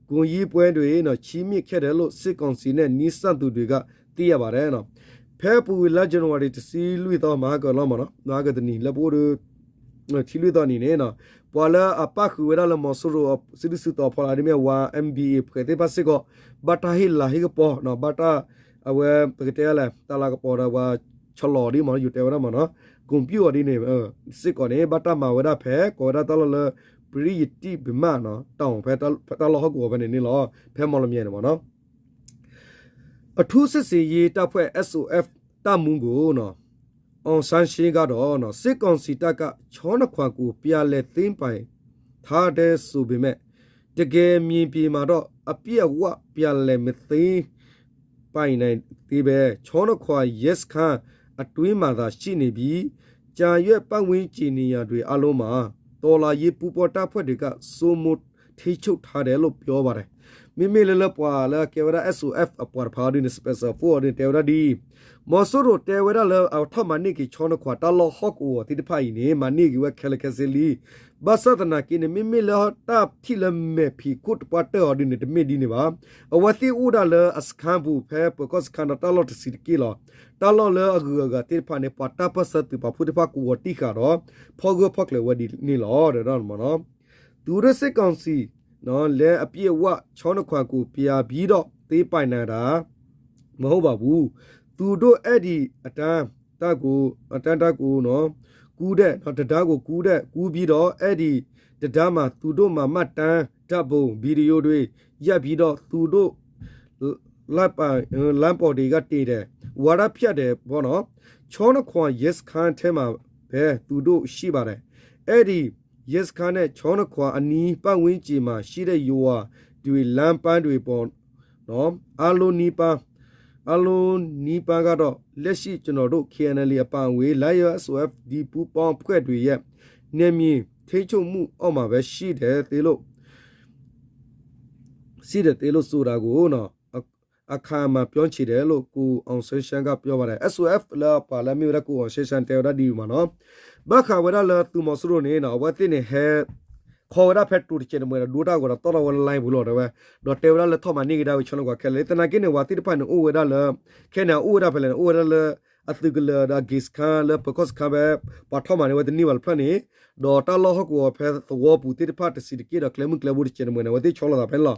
ဂုဏ်ပြုပွဲတွင် ချီးမြှင့်ခဲ့တယ်လို့ စစ်ကောင်စီနဲ့ နီးစပ်သူတွေက သိရပါတယ် ဖဲအပူၤဝံၤလါ January တဆံလွံၢ်သီ မဟါကလီၤမ့ၢ်နီၤ မဟါကတနံၤ လၢပအိၣ်ဒီး ထံလွံၢ်သီနံၤန့ၣ် ပှၤလၢအပၣ်ဃုာ်ဝဲဒၣ်လၢမီၤစိရိၤ စုဒုၣ်စုတီၤဖီလာ်ဒ်မ့ၢ် ဝါ အမ်ဘီ အဖှဲးသ့ၣ်တဖၣ်စ့ၢ်ကီး ဘၣ်တၢ်ဟ့ၣ်လၤဟ့ၣ်ကပီၤ ဘၣ်တၢ် အဝဲ ပကတဲလဲၣ် တၢ်လၤကပီၤဒီးပှၤဆီလီၤဒ်မ့ၢ်နီၤ ယတဲဝဲဒၣ်မ့ၢ်နီၤ ဂုဏ်ပြုအီၤဒ်န့ၣ် စ့ၢ်ကီးန့ၣ် ဘၣ်တၢ်မၤဝဲဒၣ်ဖဲ ကိးဝဲဒၣ်တၢ်လီၢ်လၢ ပရိယတ်တပ် ဗမာ တောင် ဖဲတၢ်လီၢ်ဟီၣ်ကဝီၤဖဲန့ၣ်န့ၣ်လီၤ ဖဲမော်လမြိုင်န့ၣ်မ့ၢ်နီၤ အထူးစစ်ဆင်ရေးတပ်ဖွဲ့ SOF တပ်မှူးကို နော် အောင်ဆန်းရှင်းကတော့ နော် စစ်ကောင်စီတပ်က ချောင်းနှစ်ခွကို ပြန်လည်သိမ်းပိုက်ထားတယ်ဆိုပေမဲ့ တကယ်မြေပြင်မှာတော့ အပြည့်အဝ ပြန်လည်မသိမ်းပိုက်နိုင်သေးဘဲ ချောင်းနှစ်ခွရဲစခန်းအတွင်းမှာသာရှိနေပြီး ကျန်ရွက်ပတ်ဝန်းကျင်နေရာတွေအားလုံးမှာ တော်လှန်ရေးပူးပေါင်းတပ်ဖွဲ့တွေက စိုးမိုးထိန်းချုပ်ထားတယ်လို့ ပြောပါတယ် မ့မ့ၢ်လၢလၢပှၤလၢကဲဝဲဒၣ် SOF အပှၤတဖၣ်အီၤဒ်န့ၣ် Special Force အီၤဒ်န့ၣ် တဲဝဲဒၣ်ဒ်အံၤ, မီၤစိရိၤတဲဝဲဒၣ်လၢအထီၣ်မၤန့ၢ်က့ၤ ချောင်းနှစ်ခွ တၢ်လီၢ်ဟီၣ်ကဝီၤသ့ၣ်တဖၣ်အံၤန့ၣ် မၤန့ၢ်က့ၤဝဲခဲလၢာ်ခဲဆ့လံ. ဘၣ်ဆၣ်သနာ်က့န့ၣ် မ့မ့ၢ်လၢတၢ်ထံၣ်လၢမဲာ်ဖံးခိၣ်တပှၢ်တၢၢ်အီၤဒ်န့ၣ် တမ့ၢ်ဒ်န့ၣ်ဘၣ်. အဝဲသ့ၣ်အိၣ်ဒၣ်လၢအစခန်းပူၤ ဖဲပၢၤကီၢ်စခန်းဒီးတၢ်လီၢ်တဆံးတက့ၢ်လီၤ. တၢ်လီၢ်လၢအဂုၤအဂၤသ့ၣ်တဖၣ်န့ၣ် ပှၤတၢ်ပၢၢ်ဆၢသုးပာ်ဖှိၣ်သ့ၣ်တဖၣ်ကဝီၤတံၢ်ဃာ်ဒီး ဖီၣ်ဂၢၢ်ဖီၣ်ကျၢၤဝဲဒ်န့ၣ်လီၤ တဲဝဲဒၣ်မ့ၢ်နီၤ. သူတို့စစ်ကောင်စီ နော် လည်းအပြည့်အဝ ချောင်းနှစ်ခွကို ပြန်ပြီးတော့ သိမ်းပိုက်နိုင်တာ မဟုတ်ပါဘူး. သူတို့အဲ့ဒီအတန်းတပ်ကို အတန်းတပ်ကို နော် ကူးတဲ့ နော် တံတားကို ကူးတဲ့ ကူးပြီးတော့ အဲ့ဒီတံတားမှာ သူတို့မှတ်တမ်းဓာတ်ပုံ ဗီဒီယိုတွေ ရိုက်ပြီးတော့ သူတို့ လမ်းပ လမ်းပေါ်တွေကတင်တယ် ဝါဒဖြန့်တယ်ပေါ့နော်. ချောင်းနှစ်ခွရဲစခန်းထဲမှာပဲ သူတို့ရှိပါတယ်. အဲ့ဒီရဲစခန်းနဲ့ ချောင်းနှစ်ခွအနီးပတ်ဝန်းကျင်မှာရှိတဲ့ ရွာတွေ လမ်းပန်းတွေပေါ် နော် အားလုံးနီးပါး အားလုံးနီးပါးကတော့ လက်ရှိကျွန်တော်တို့ KNLA အပါအဝင် Lion SOF ဒီပူးပေါင်းအဖွဲ့တွေရဲ့ နယ်မြေထိန်းချုပ်မှုအောက်မှာပဲ ရှိတယ်သေးလို့ ရှိတယ်သေးလို့ဆိုတာကို နော် အ အခိုင်အမာပြောချင်တယ်လို့ ကိုအောင်ဆန်းရှမ်းက ပြောပါတယ်. SOF လၢပှၤလၢမ့ၢ်ဝဲဒၣ် ကိုအောင်ဆန်းရှမ်း တဲဝဲဒၣ်ဒ်အံၤမ့ၢ်နီၤ. ဘၣ်ဃးဝဲဒၣ်လၢသုးမီၤစိရိၤန့ၣ် အဝဲသ့ၣ်န့ၣ်ဟဲ ခီဝဲဒၣ်ဖဲတိၤတစဲးတမှဲၤဒီး ဒိတၢ်ဂီၤဒီး တီၢ်ထီၣ်ဝဲလၢ line ပူၤလီၤ တဲဝဲ ဒီးတဲဝဲဒၣ်လၢထီၣ်မၤန့ၢ်ကဒါဝဲ ချောင်းနှစ်ခွ ခဲလၢာ်လံ. သနာ်က့န့ၣ် ဝဲသ့ၣ်တဖၣ်န့ၣ် အိၣ်ဝဲဒၣ်လၢ ခဲန့ၣ် အိၣ်ဝဲဒၣ်ဖဲလဲၣ်န့ၣ် အိၣ်ဝဲဒၣ်လၢ အသုးကလၢၤဒီး အဂ့ၤစခန်း လၢပၢၤကီၢ်စခန်းဖဲ ပှၤထီၣ်မၤန့ၢ်ဝဲတန့ၢ်ဘၣ်တဖျၢၣ်န့ၣ် ဒီးတၢ်လီၢ်ဟီၣ်ကဝီၤဖဲသဝီပူၤသ့ၣ်တဖၣ်တဆံးတက့ၢ်ဒီး ကျဲမုၢ်ကျဲဘိတစဲးတမှဲၤန့ၣ် အဝဲသ့ၣ်ဆီလီၤသးဖဲန့ၣ်လီၤ.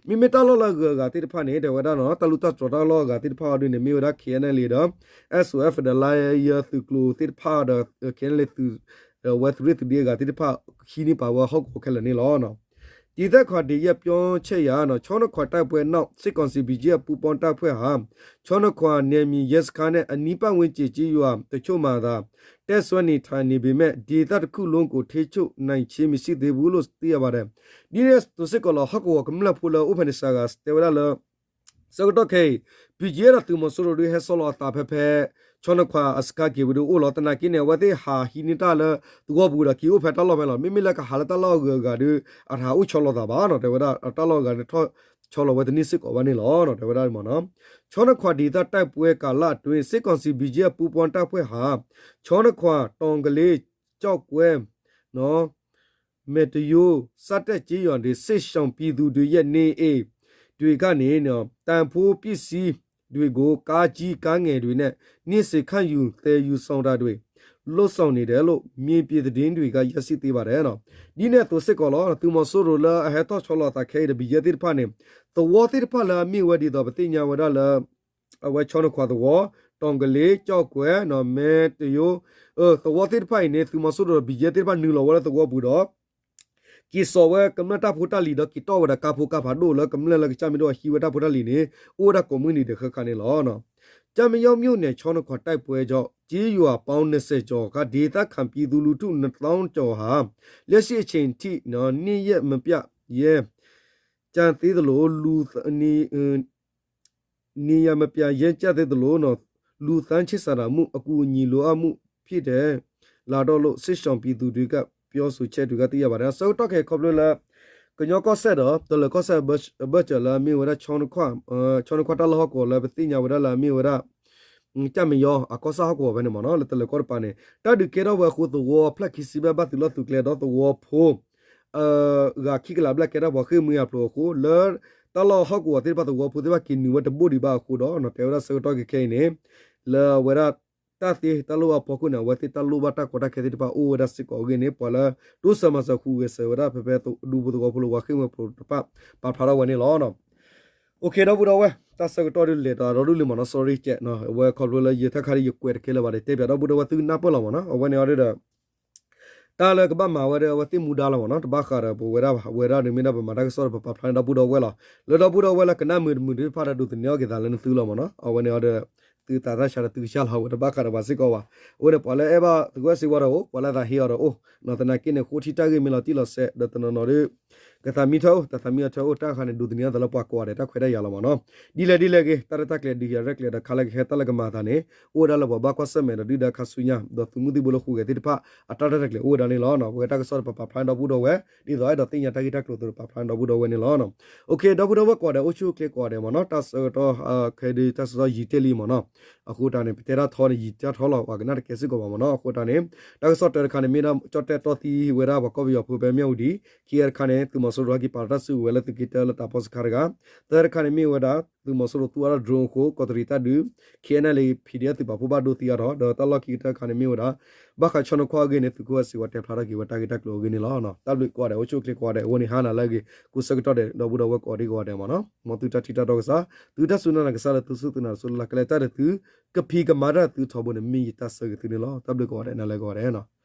မ့မ့ၢ်တၢ်လီၢ်လၢအဂုၤအဂၤသ့ၣ်တဖၣ်န့ၣ် တဲဝဲဒၣ်နီၤ တၢ်လူၢ်တၢ်တြီၤတၢ်လီၢ်အဂၤသ့ၣ်တဖၣ်အီၤဒ်န့ၣ် မ့ၢ်ဝဲဒၣ် KNLA ဒီး SOF ဒီး Lion သုးကျိၤသ့ၣ်တဖၣ်ဒီး KNLA သုး ဝဲသုးရ့ၣ်သုးဒ့အဂၤသ့ၣ်တဖၣ် ဟံးန့ၢ်ပာ်ဝဲဟီၣ်ကဝီၤခဲလၢာ်န့ၣ်လီၤ. ဒေသခံတွေရဲ့ ပြောချက်အရ နော် ချောင်းနှစ်ခွတိုက်ပွဲနောက် စစ်ကောင်စီ ဘီဂျီအက်ဖ် ပူးပေါင်းတပ်ဖွဲ့ဟာ ချောင်းနှစ်ခွနယ်မြေရဲစခန်းနဲ့ အနီးပတ်ဝန်းကျင်ကျေးရွာတချို့မှာသာ တပ်စွဲနေထိုင်နေပေမဲ့ ဒေသတစ်ခုလုံးကို ထိန်းချုပ်နိုင်ခြင်းမရှိသေးဘူးလို့ သိရပါတယ်. ဒ်န့ၣ်အသိးစ့ၢ်ကီးလီၤ ဟီၣ်ကဝီၤကမျၢၢ်ဖိလၢအိၣ်ဖဲန့ၣ်စှၤဂၤ တဲဝဲဒၣ်လၢ ဆၢကတီၢ်ခဲအံၤ ဘီဂျီအက်ဖ် ဒီးသုးမီၤစိရိၤဒုးဟဲဆီလီၤအသးဖဲဖဲ ချောင်းနှစ်ခွအစခန်းက့ၤဝဲဒၣ်အိၣ်လီၤ. သနာ်က့န့ၣ် အဝဲသ့ၣ်ဟးဟံးန့ၢ်တၢ်လၢသဝီပူၤဒီး က့ၤအိၣ်ဖဲတၢ်လီၢ်ဖဲလီၤ. မ့မ့ၢ်လၢကဟးလၢတၢ်လီၢ်အဂုၤအဂၤဒီး အတဟးအိၣ်ဆီလီၤသးဘၣ်နီၤ တဲဝဲဒၣ် တၢ်လီၢ်အဂၤန့ၣ်ထီၣ် ဆီလီၤဝဲတန့ၢ်စ့ၢ်ကီးဘၣ်န့ၣ်လီၤ တဲဝဲဒၣ်မ့ၢ်နီၤ. ဆီနခွး ဒေသတိုက်ပွဲကာလအတွင်း စစ်ကောင်စီ ဘီကဲ ပူးပေါင်းတပ်ဖွဲ့ဟာ ဆီနခွး တောင်ကလေး ကျောက်ကွဲ မဲတရိုး စတဲ့ကျေးရွာတွေ စစ်ရှောင်ပြည်သူတွေရဲ့ နေအိမ်တွေကနေ တန်ဖိုးပစ္စည်းတွေကို ကားကြီး ကားငယ်တွေနဲ့ နေ့စဉ်ခံယူ သယ်ယူဆောင်တာတွေ လုပ်ဆောင်နေတယ်လို့ မြေပြင်သတင်းတွေက ရရှိသေးပါတယ် ဒ်န့ၣ်အသိးစ့ၢ်ကီးလီၤ. သုးမီၤစိရိၤလၢအဟဲထီၣ်ဆီလီၤအသးခဲအံၤဒီး ဘံယဲသ့ၣ်တဖၣ်န့ၣ် သဝီသ့ၣ်တဖၣ်လၢအမ့ၢ်ဝဲဒ်သိး ပသ့ၣ်ညါဝဲဒၣ်လၢ အဝဲဆီနခွးသဝီ တီၢ်ကလ့ ကၠီၣ်ကွဲ မဲတယိ သဝီသ့ၣ်တဖၣ်အံၤန့ၣ် သုးမီၤစိရိၤဒီး ဘံယဲသ့ၣ်တဖၣ်နုာ်လီၤဝဲလၢသဝီပူၤဒီး က့ၤစိာ်ဝဲကမျၢၢ်တၢ်ဖိတၢ်လံၤဒီး က့ၤတီၢ်ဝဲဒၣ်ကါဖိကါဖးဒိၣ်လၢကမျၢၢ်လၢကစၢ်မ့ၢ်တအိၣ်ဟံးဝဲတၢ်ဖိတၢ်လံၤန့ၣ် အိၣ်ဝဲဒၣ်ကိးမုၢ်နံၤဒဲးဃၣ်ဃၣ်န့ၣ်လီၤ. ကၠၢ်မယီမြို့နယ် ဆီနခွး တိုက်ပွဲကြောင့် ကျေးရွာပေါင်း နှစ်ဆယ်ကျော်က ဒေသခံပြည်သူလူထု နှစ်သောင်းကျော်ဟာ လက်ရှိအချိန်ထိ နေရပ်မပြန်ရဲ ကြသေးသလို လူ နေရမပြရဲကြသလို လူသားချင်းစာနာမှု အကူအညီလိုအပ်မှု ဖြစ်တယ်လာတော့လို့ စစ်ရှောင်ပြည်သူတွေက ပြောဆိုချက်တွေက သိရပါတယ် အဆၢကတီၢ်ခဲအံၤခီဖျိလၢ ကညီကီၢ်စဲၣ်ဒီး တလၢၤကီၢ်စဲၣ်အဘၢၣ်စၢၤလၢအမ့ၢ်ဝဲဒၣ် ဆီနခွါတၢ်လီၢ်ဟီၣ်ကဝီၤလၢပသ့ၣ်ညါဝဲဒၣ်လၢအမ့ၢ်ဝဲဒၣ် ကၠၢ်မယီအကီၢ်ဆၣ်ဟီၣ်ကဝီၤဖဲန့ၣ်မ့ၢ်နီၤ လၢတလၢၤကီၢ်တပၤန့ၣ် တၢ်ဒုးကဲထီၣ်ဝဲအဃိ သဝီဖျၢၣ်ခံဆံဘျဲၣ်ဘၣ်သုးလီၢ်သုးကျဲဒီးသဝီဖိ ဂၤခံကလးဘျဲၣ်ကဲထီၣ်ပှၤဃ့ၢ်မှံဟးဖျိးအဃိ လၢတၢ်လီၢ်ဟီၣ်ကဝီၤသ့ၣ်တဖၣ်သဝီဖိသ့ၣ်တဖၣ်က့ၤနုာ်ဝဲတဘိၣ်ဒံးဘၣ်အဃိဒီး တဲဝဲဒၣ်ဆၢကတီၢ်ခဲခဲအံၤန့ၣ် လၢအဝဲဒၣ်တၢ်သ့တၢ်လိၣ်ဘၣ်ဖီခိၣ်န့ၣ် အဝဲသ့ၣ်တၢ်လိၣ်ဘၣ်တၢ်ကီတၢ်ခဲသ့ၣ်တဖၣ်အိၣ်ဝဲဒၣ်စ့ၢ်ကီးအဂ့ၢ်န့ၣ် ပှၤလၢတိစၢၤမၤစၢၤဃုာ်ဂဲၤစၢၤဝဲဒၣ်ဖဲဖဲဒူဖိသဝီဖိလၢပှၤဃ့ၢ်မှံဟးဖျိးတဖၣ် ပာ်ဖျါထီၣ်ဝဲန့ၣ်လီၤ. အိၣ်ခ့ ဒီပုၢ်ဒီဝဲၢ် တၢ်ဆၢကတီၢ်ဒုးလဲၤတဒီဒူၣ်လံမ့ၢ်နီၤ sorry ကဲ အဝဲခီဖျိလၢယတၢ်ခါဒ်ယကွဲးတကဲလၢၤဘၣ်ဒီး တဲပၠးဒီပုၢ်ဒီဝဲၢ်သုနၢ်ပၢၢ်လီၤမ့ၢ်နီၤ အဝဲန့ၣ်အီၤဒ်ဒီး တၢ်လၢကဘၣ်မၤဝဲဒီးအဝဲသ့ၣ်မူဒါလီၤမ့ၢ်နီၤ တဘၣ်ဃးဒီးပဝဲဒၣ်ဘၣ် ဝဲဒၣ်န့ၣ်မ့ၢ်ဒၣ်ပမၤတၢ်ကစီၣ်ဒီးပပာ်ဖျါန့ၣ် ဒီပုၢ်ဒီဝဲၢ်လီၤ. လၢဒီပုၢ်ဒီဝဲၢ်လၢကနၣ်မုာ်တမုာ်သ့ၣ်တဖၣ်ဒီးဒိးသန့ၤအီၣ်က့ၤသးလၢနသုလီၤမ့ၢ်နီၤ အဝဲန့ၣ်အီၤဒီး သုသးတၢ်ဆါဒီးသုကစၢ်လီၤ အဝဲတဘၣ်ဃးဒီးပှၤစ့ၢ်ကီးဘၣ်. အဝဲန့ၣ်ပှၤလၢအဲၣ်ဘၣ်သုးကဝဲၢ်စ့ၢ်ဝါဒီးအိၣ် ပှၤလၢသးဟ့အီၤဒီးအိၣ် သနာ်က့န့ၣ် ဃိထံတၢ်ဂ့ၢ်မ့ၢ်လီၤတံၢ်လီၤဆဲး ဒီးတနီၤနီၤဒီး ကသးမံထၢၣ်အိၣ် တၢ်သးမံအီၤထၢၣ်အိၣ် တၢ်ဃးန့ၣ် ဒိးသန့ၤအသးလၢပှၤကိးဂၤဒဲးတၢ်ခွဲးတၢ်ယာ်လီၤမ့ၢ်နီၤ. ဒ်လဲၣ်ဒ်လဲၣ်ဂ့ၤ တၢ်ရဲၣ်တၢ်ကျဲၤဒုးယၤရဲၣ်ကျဲၤဒီး ခါလၢကဟဲတၢ်လၢကမၤအသးန့ၣ် အိၣ်ဝဲဒၣ်လၢပှၤဘၣ်ကွၢ်ဆၢၣ်မဲာ်ဒီးဒုၣ်ဒါခါဆူညါ ဒီးသုးမုၢ်သံၣ်ဘိလၢဃုာ်ဂဲၤသ့ၣ်တဖၣ် အတၢ်ရဲၣ်တၢ်ကျဲၤအိၣ်ဝဲဒၣ်န့ၣ်လီၤ. ပဝဲတၢ်ကစီၣ်ဒီးပပာ်ဖျါန့ၣ်ဒီပုၢ်ဒီဝဲၢ် ဒ်သိးအဲၣ်ဒိးသ့ၣ်ညါတၢ်ဂ့ၢ်တၢ်ကျိၤအသိးဒီးပာ်ဖျါန့ၣ်ဒီပုၢ်ဒီဝဲၢ်န့ၣ်လီၤ. အိၣ်ခ့ ဒီပုၢ်ဒီဝဲၢ်ကိးဂၤဒဲး အိၣ်ဆူၣ်အိၣ်ချ့ကိးဂၤဒဲးမ့ၢ်နီၤ တၢ်ဆၢကတီၢ်ခဲအံၤဒုး တၢ်ဆၢကတီၢ်ယံာ်တ့ၢ်လံမ့ၢ်နီၤ အဃိတၢ်န့ၣ် ပတဲတၢ်ထီန့ၣ် ယံာ်တၢ်ထီလီၤ ပှၤကနၣ်တကဲစ့ၢ်ကီးဘၣ်မ့ၢ်နီၤ အဃိတၢ်န့ၣ် တၢ်ကစီၣ်တၢတခါန့ၣ် မ့ၢ်ဒၣ် ကၠီၣ်တဲၣ်တီၢ်သံဝဲဒၣ်ပှၤကီၢ်ပယီၤဖိဖဲမၠၣ်ဝတံၤ ခံဂၤတခါန့ၣ် သုးမီၤစိရိၤဟဲက့ၤပာ်လီၤတၢ်စုကဝဲၤလၢသုးက့တၢလၢတၢ်ပီစခါတဂၤ သၢဂၤတခါန့ၣ်မ့ၢ်ဝဲဒၣ် သုးမီၤစိရိၤသူအီၤဒၣ် drone အဃိ ကီးတရံးတၢ်ဒုး K N L A P D F သုးပာ်ဖှိၣ်ဘၣ်ဒိသံအါထီၣ် ဒီးတၢ်လီၢ်ခံကတၢၢ်တခါန့ၣ်မ့ၢ်ဝဲဒၣ် ဘၣ်ဃးဆီနခွါအဂ့ၢ်န့ၣ် သုးခိၣ်ဝဲစံးဝဲတဲဖျါထီၣ်က့ၤဝဲတၢ်ဂ့ၢ်တၢ်ကျိၤအဂ့ၢ်န့ၣ်လီၤ. တၢ်ဘျုးကိးဂၤဒဲး အိၣ်ဆူၣ်အိၣ်ချ့ကိးဂၤဒဲး အဝဲန့ၣ်ဟါနၤလၢအဂ့ၤ ကိးဆၢကတီၢ်ဒဲး ဒီပုၢ်ဒီဝဲၢ်ကိးဒံကိးဂၤဒဲးမ့ၢ်နီၤ မ်သုတၢ်ထံၣ်တၢ်တီကစၢ် သုတၢ်စူၢ်နာ်ကစၢ်လၢသုစူၢ်သုနာ်တစိၤလၢ်လၢ် ကလဲၤတၢ်ဒီးသု ကဖံးကမၤတၢ်သုထီဘိန့ၣ် မ့ၢ်ယတၢ်ဆၢဂ့ၤသုန့ၣ်လီၤ. တၢ်ဘျုးကိးဂၤဒဲး နၤလၢကိးဂၤဒဲးနီၤ